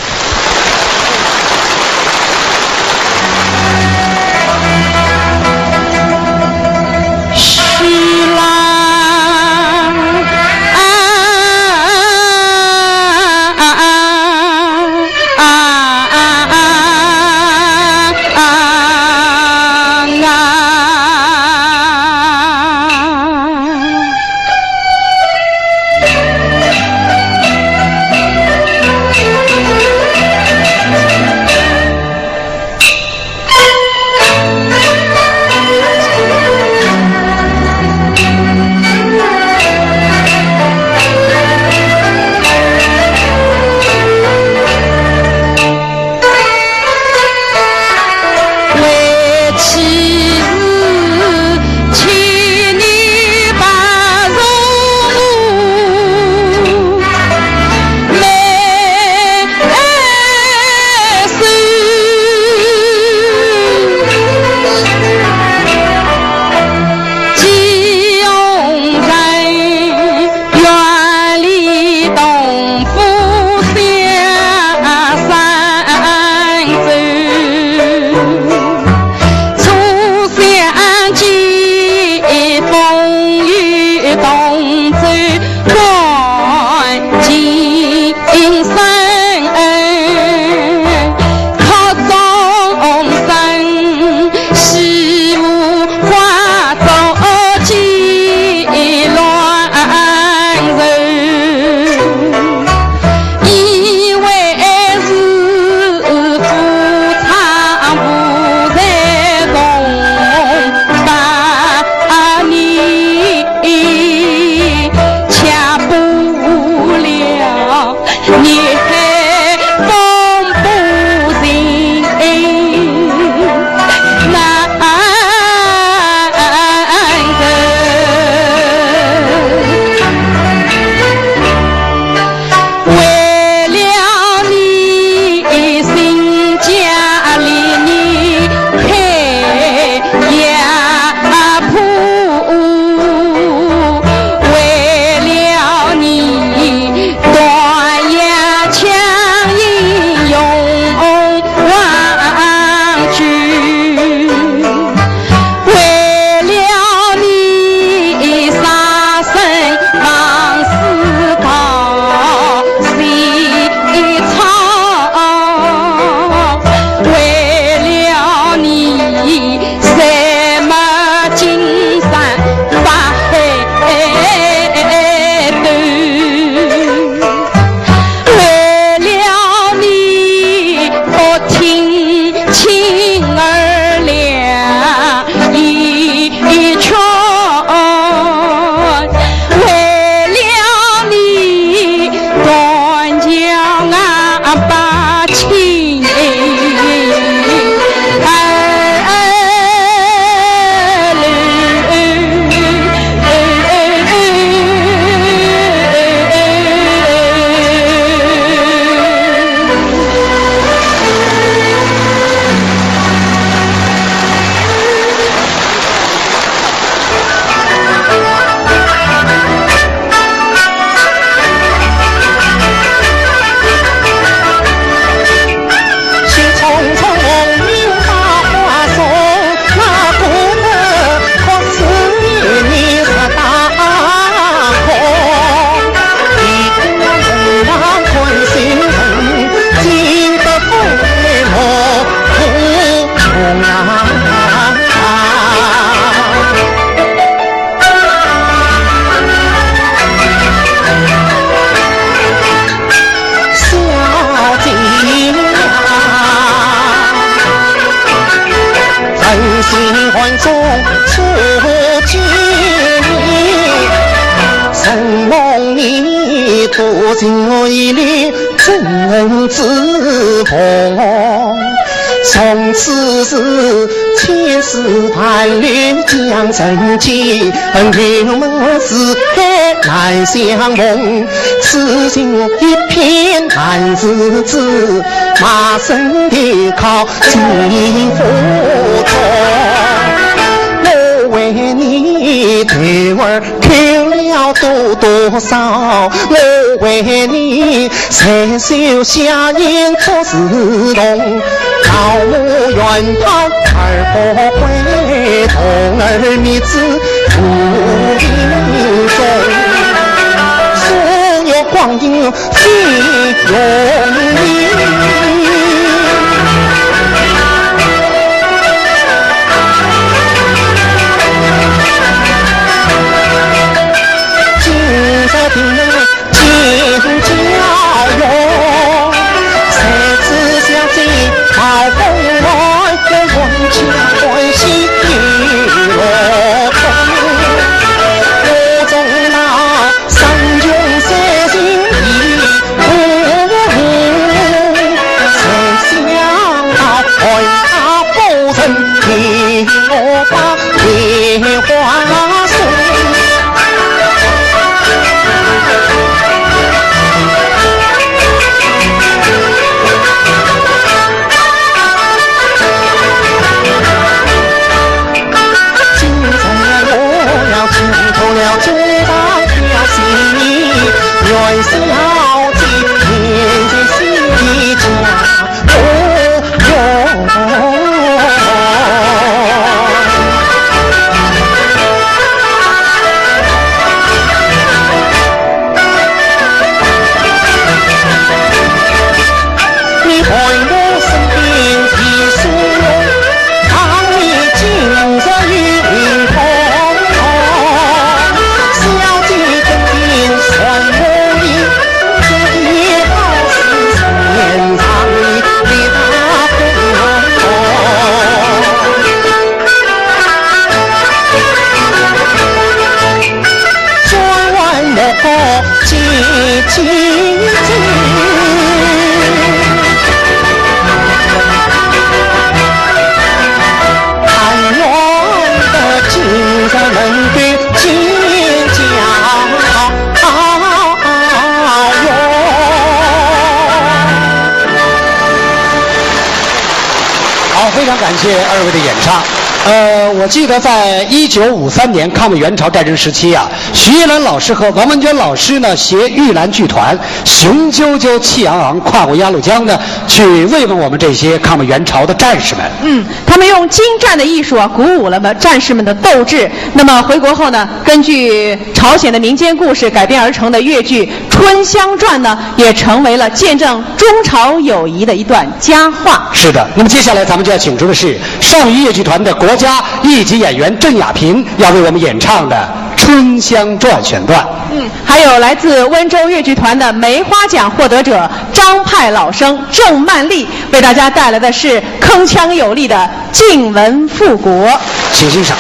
多情一粒真珠红，从此是千丝万缕江成结，女母四海难相逢。此情一片难自制，陌生的靠 心火中。我为你头儿去了多多少，我为你垂首下眼作慈童。老母怨叹儿不归，童儿觅子无影踪。数月光阴 飞云里，今朝定能见娇容，谁知小姐好风来，我家欢喜落空。我从那 山穷水尽已不回，谁想到寒鸦不成，替我把桃花送。 今朝我要挣脱了这道条心，元宵节天天心里家。哦哟。 你看我身边的书，望你今日有灵通。小姐跟前传我言，这一好事全仗你，你大功。 转弯莫过千金井，但愿得今日能够见娇容。 好，非常感谢二位的演唱。呃，我记得在一九五三年抗美援朝战争时期啊，徐叶岚老师和王文娟老师呢携玉兰剧团雄赳赳气昂昂跨过鸭绿江呢，去慰问我们这些抗美援朝的战士们。嗯，他们用精湛的艺术啊，鼓舞了们战士们的斗志。那么回国后呢，根据朝鲜的民间故事改编而成的越剧《春香传》呢，也成为了见证中朝友谊的一段佳话。是的，那么接下来咱们就要请出的是上虞越剧团的国家一级演员郑亚萍，要为我们演唱的《春香传》选段。嗯，还有来自温州越剧团的梅花奖获得者张派老生郑曼丽，为大家带来的是铿锵有力的《静闻复古》。请欣赏。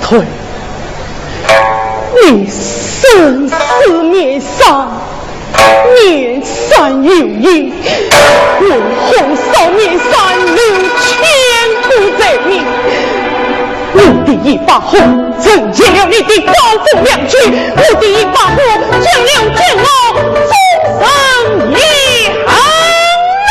退。你生死面上，面善有益，为何少面善，留千古罪名？我的一把火，成全了你的高风亮节，我的一把火，将了天下众生遗憾呐！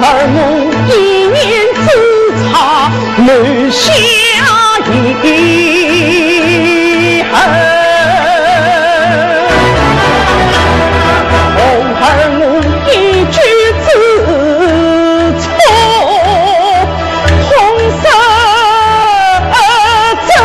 而我一念之差留下遗恨，恐而我一举之错，痛失真诚。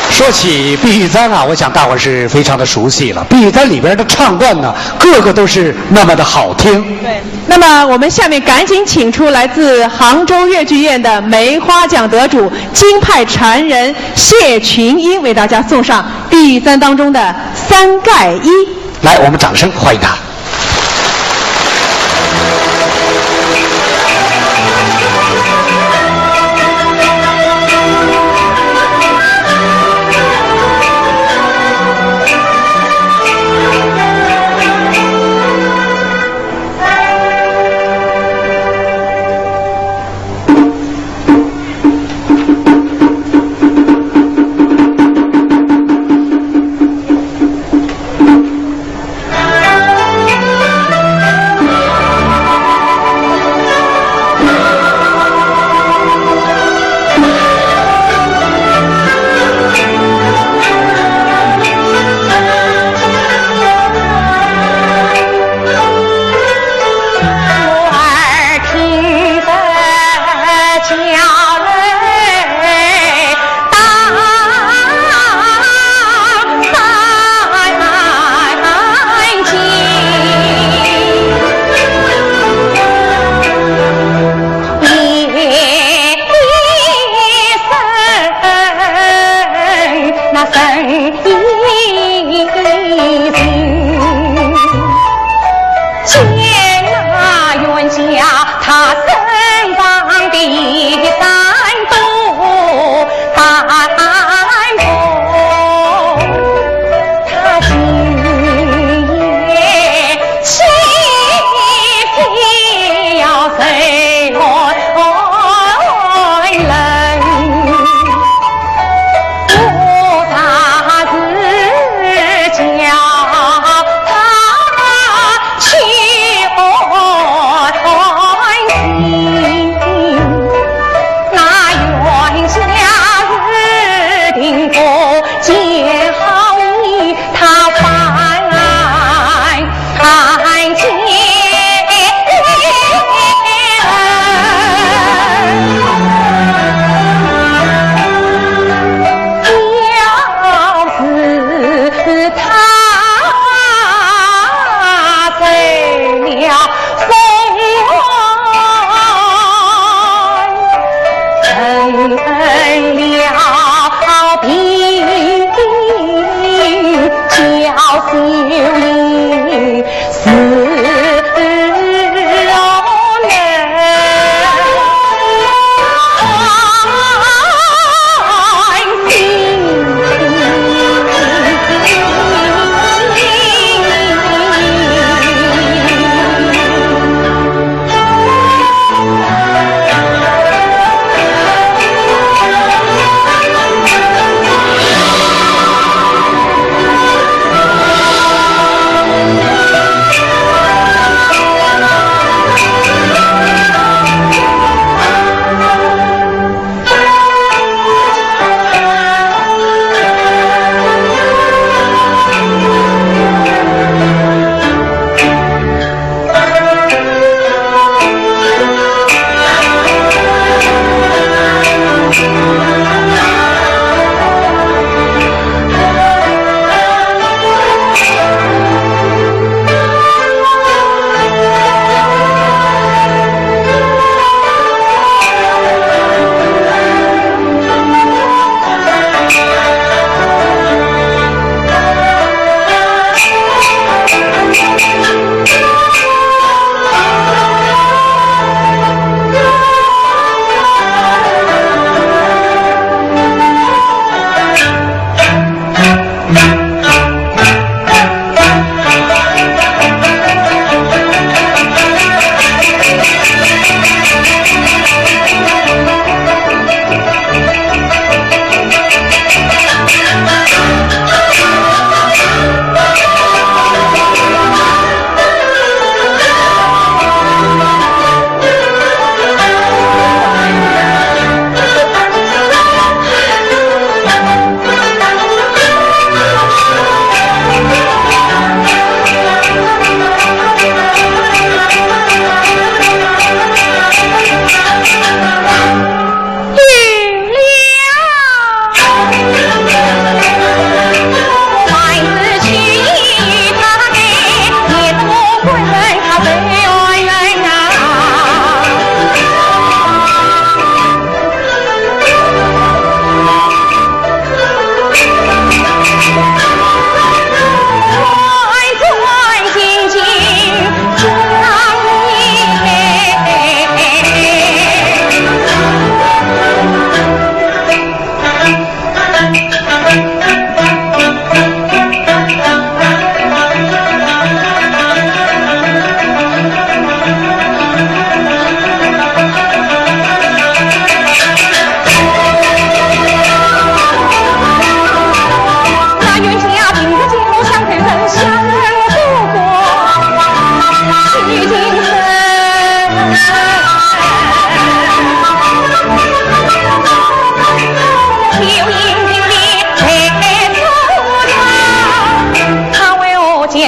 说起《碧玉簪》啊，我想大伙儿是非常的熟悉了。《碧玉簪》里边的唱段呢，个个都是那么的好听。对，那么我们下面赶紧请出来自杭州越剧院的梅花奖得主、京派传人谢群英，为大家送上《碧玉簪》当中的《三盖一》。来，我们掌声欢迎他。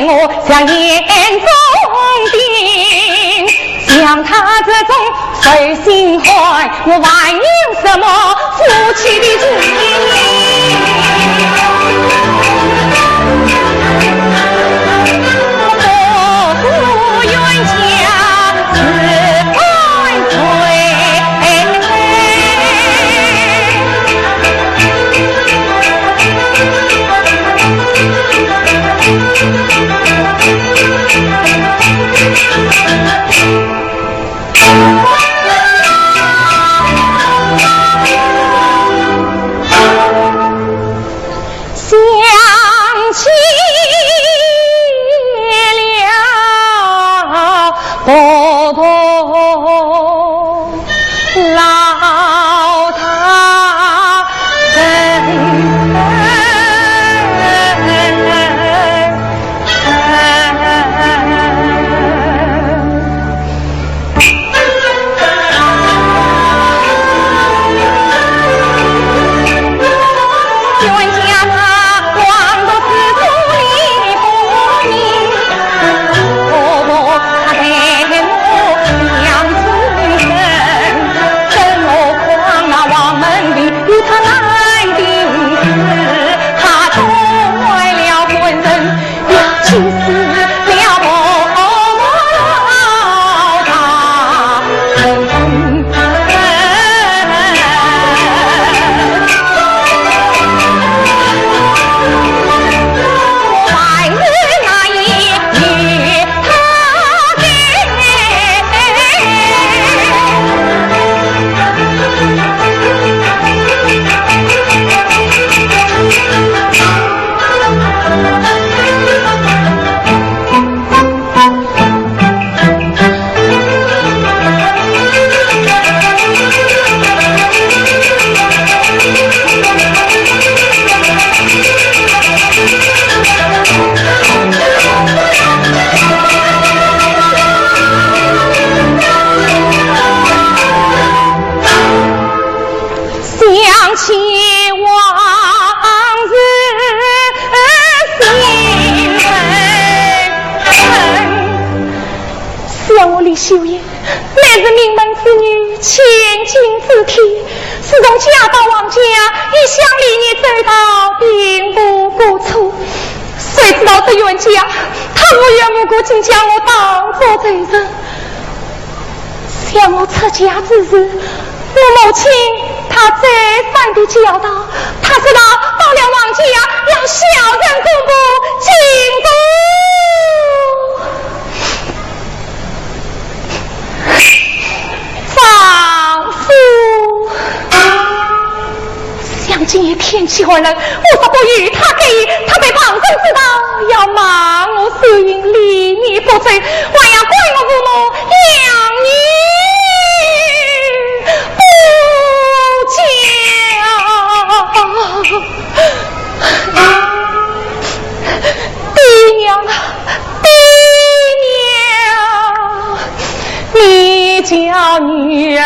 我像眼中钉，像他这种负心汉，我还有什么福气的尊严？我不冤家是万岁。 想起了婆婆老大人。 想起往日心痕。想我李秀英，乃是名门之女，千金之体，自从嫁到王家，一向礼仪周到，并无过错。谁知道这冤家，他无缘无故竟将我当作罪人。 想我出嫁之时，我母亲她再三的教导，她说道，到了王家要孝顺公婆，敬重丈夫。 想今夜天气寒冷，我若不与她改衣，她被旁人知道，要骂我秀英礼仪不周，还要怪我父母养女不教。爹娘啊，爹娘，你叫女儿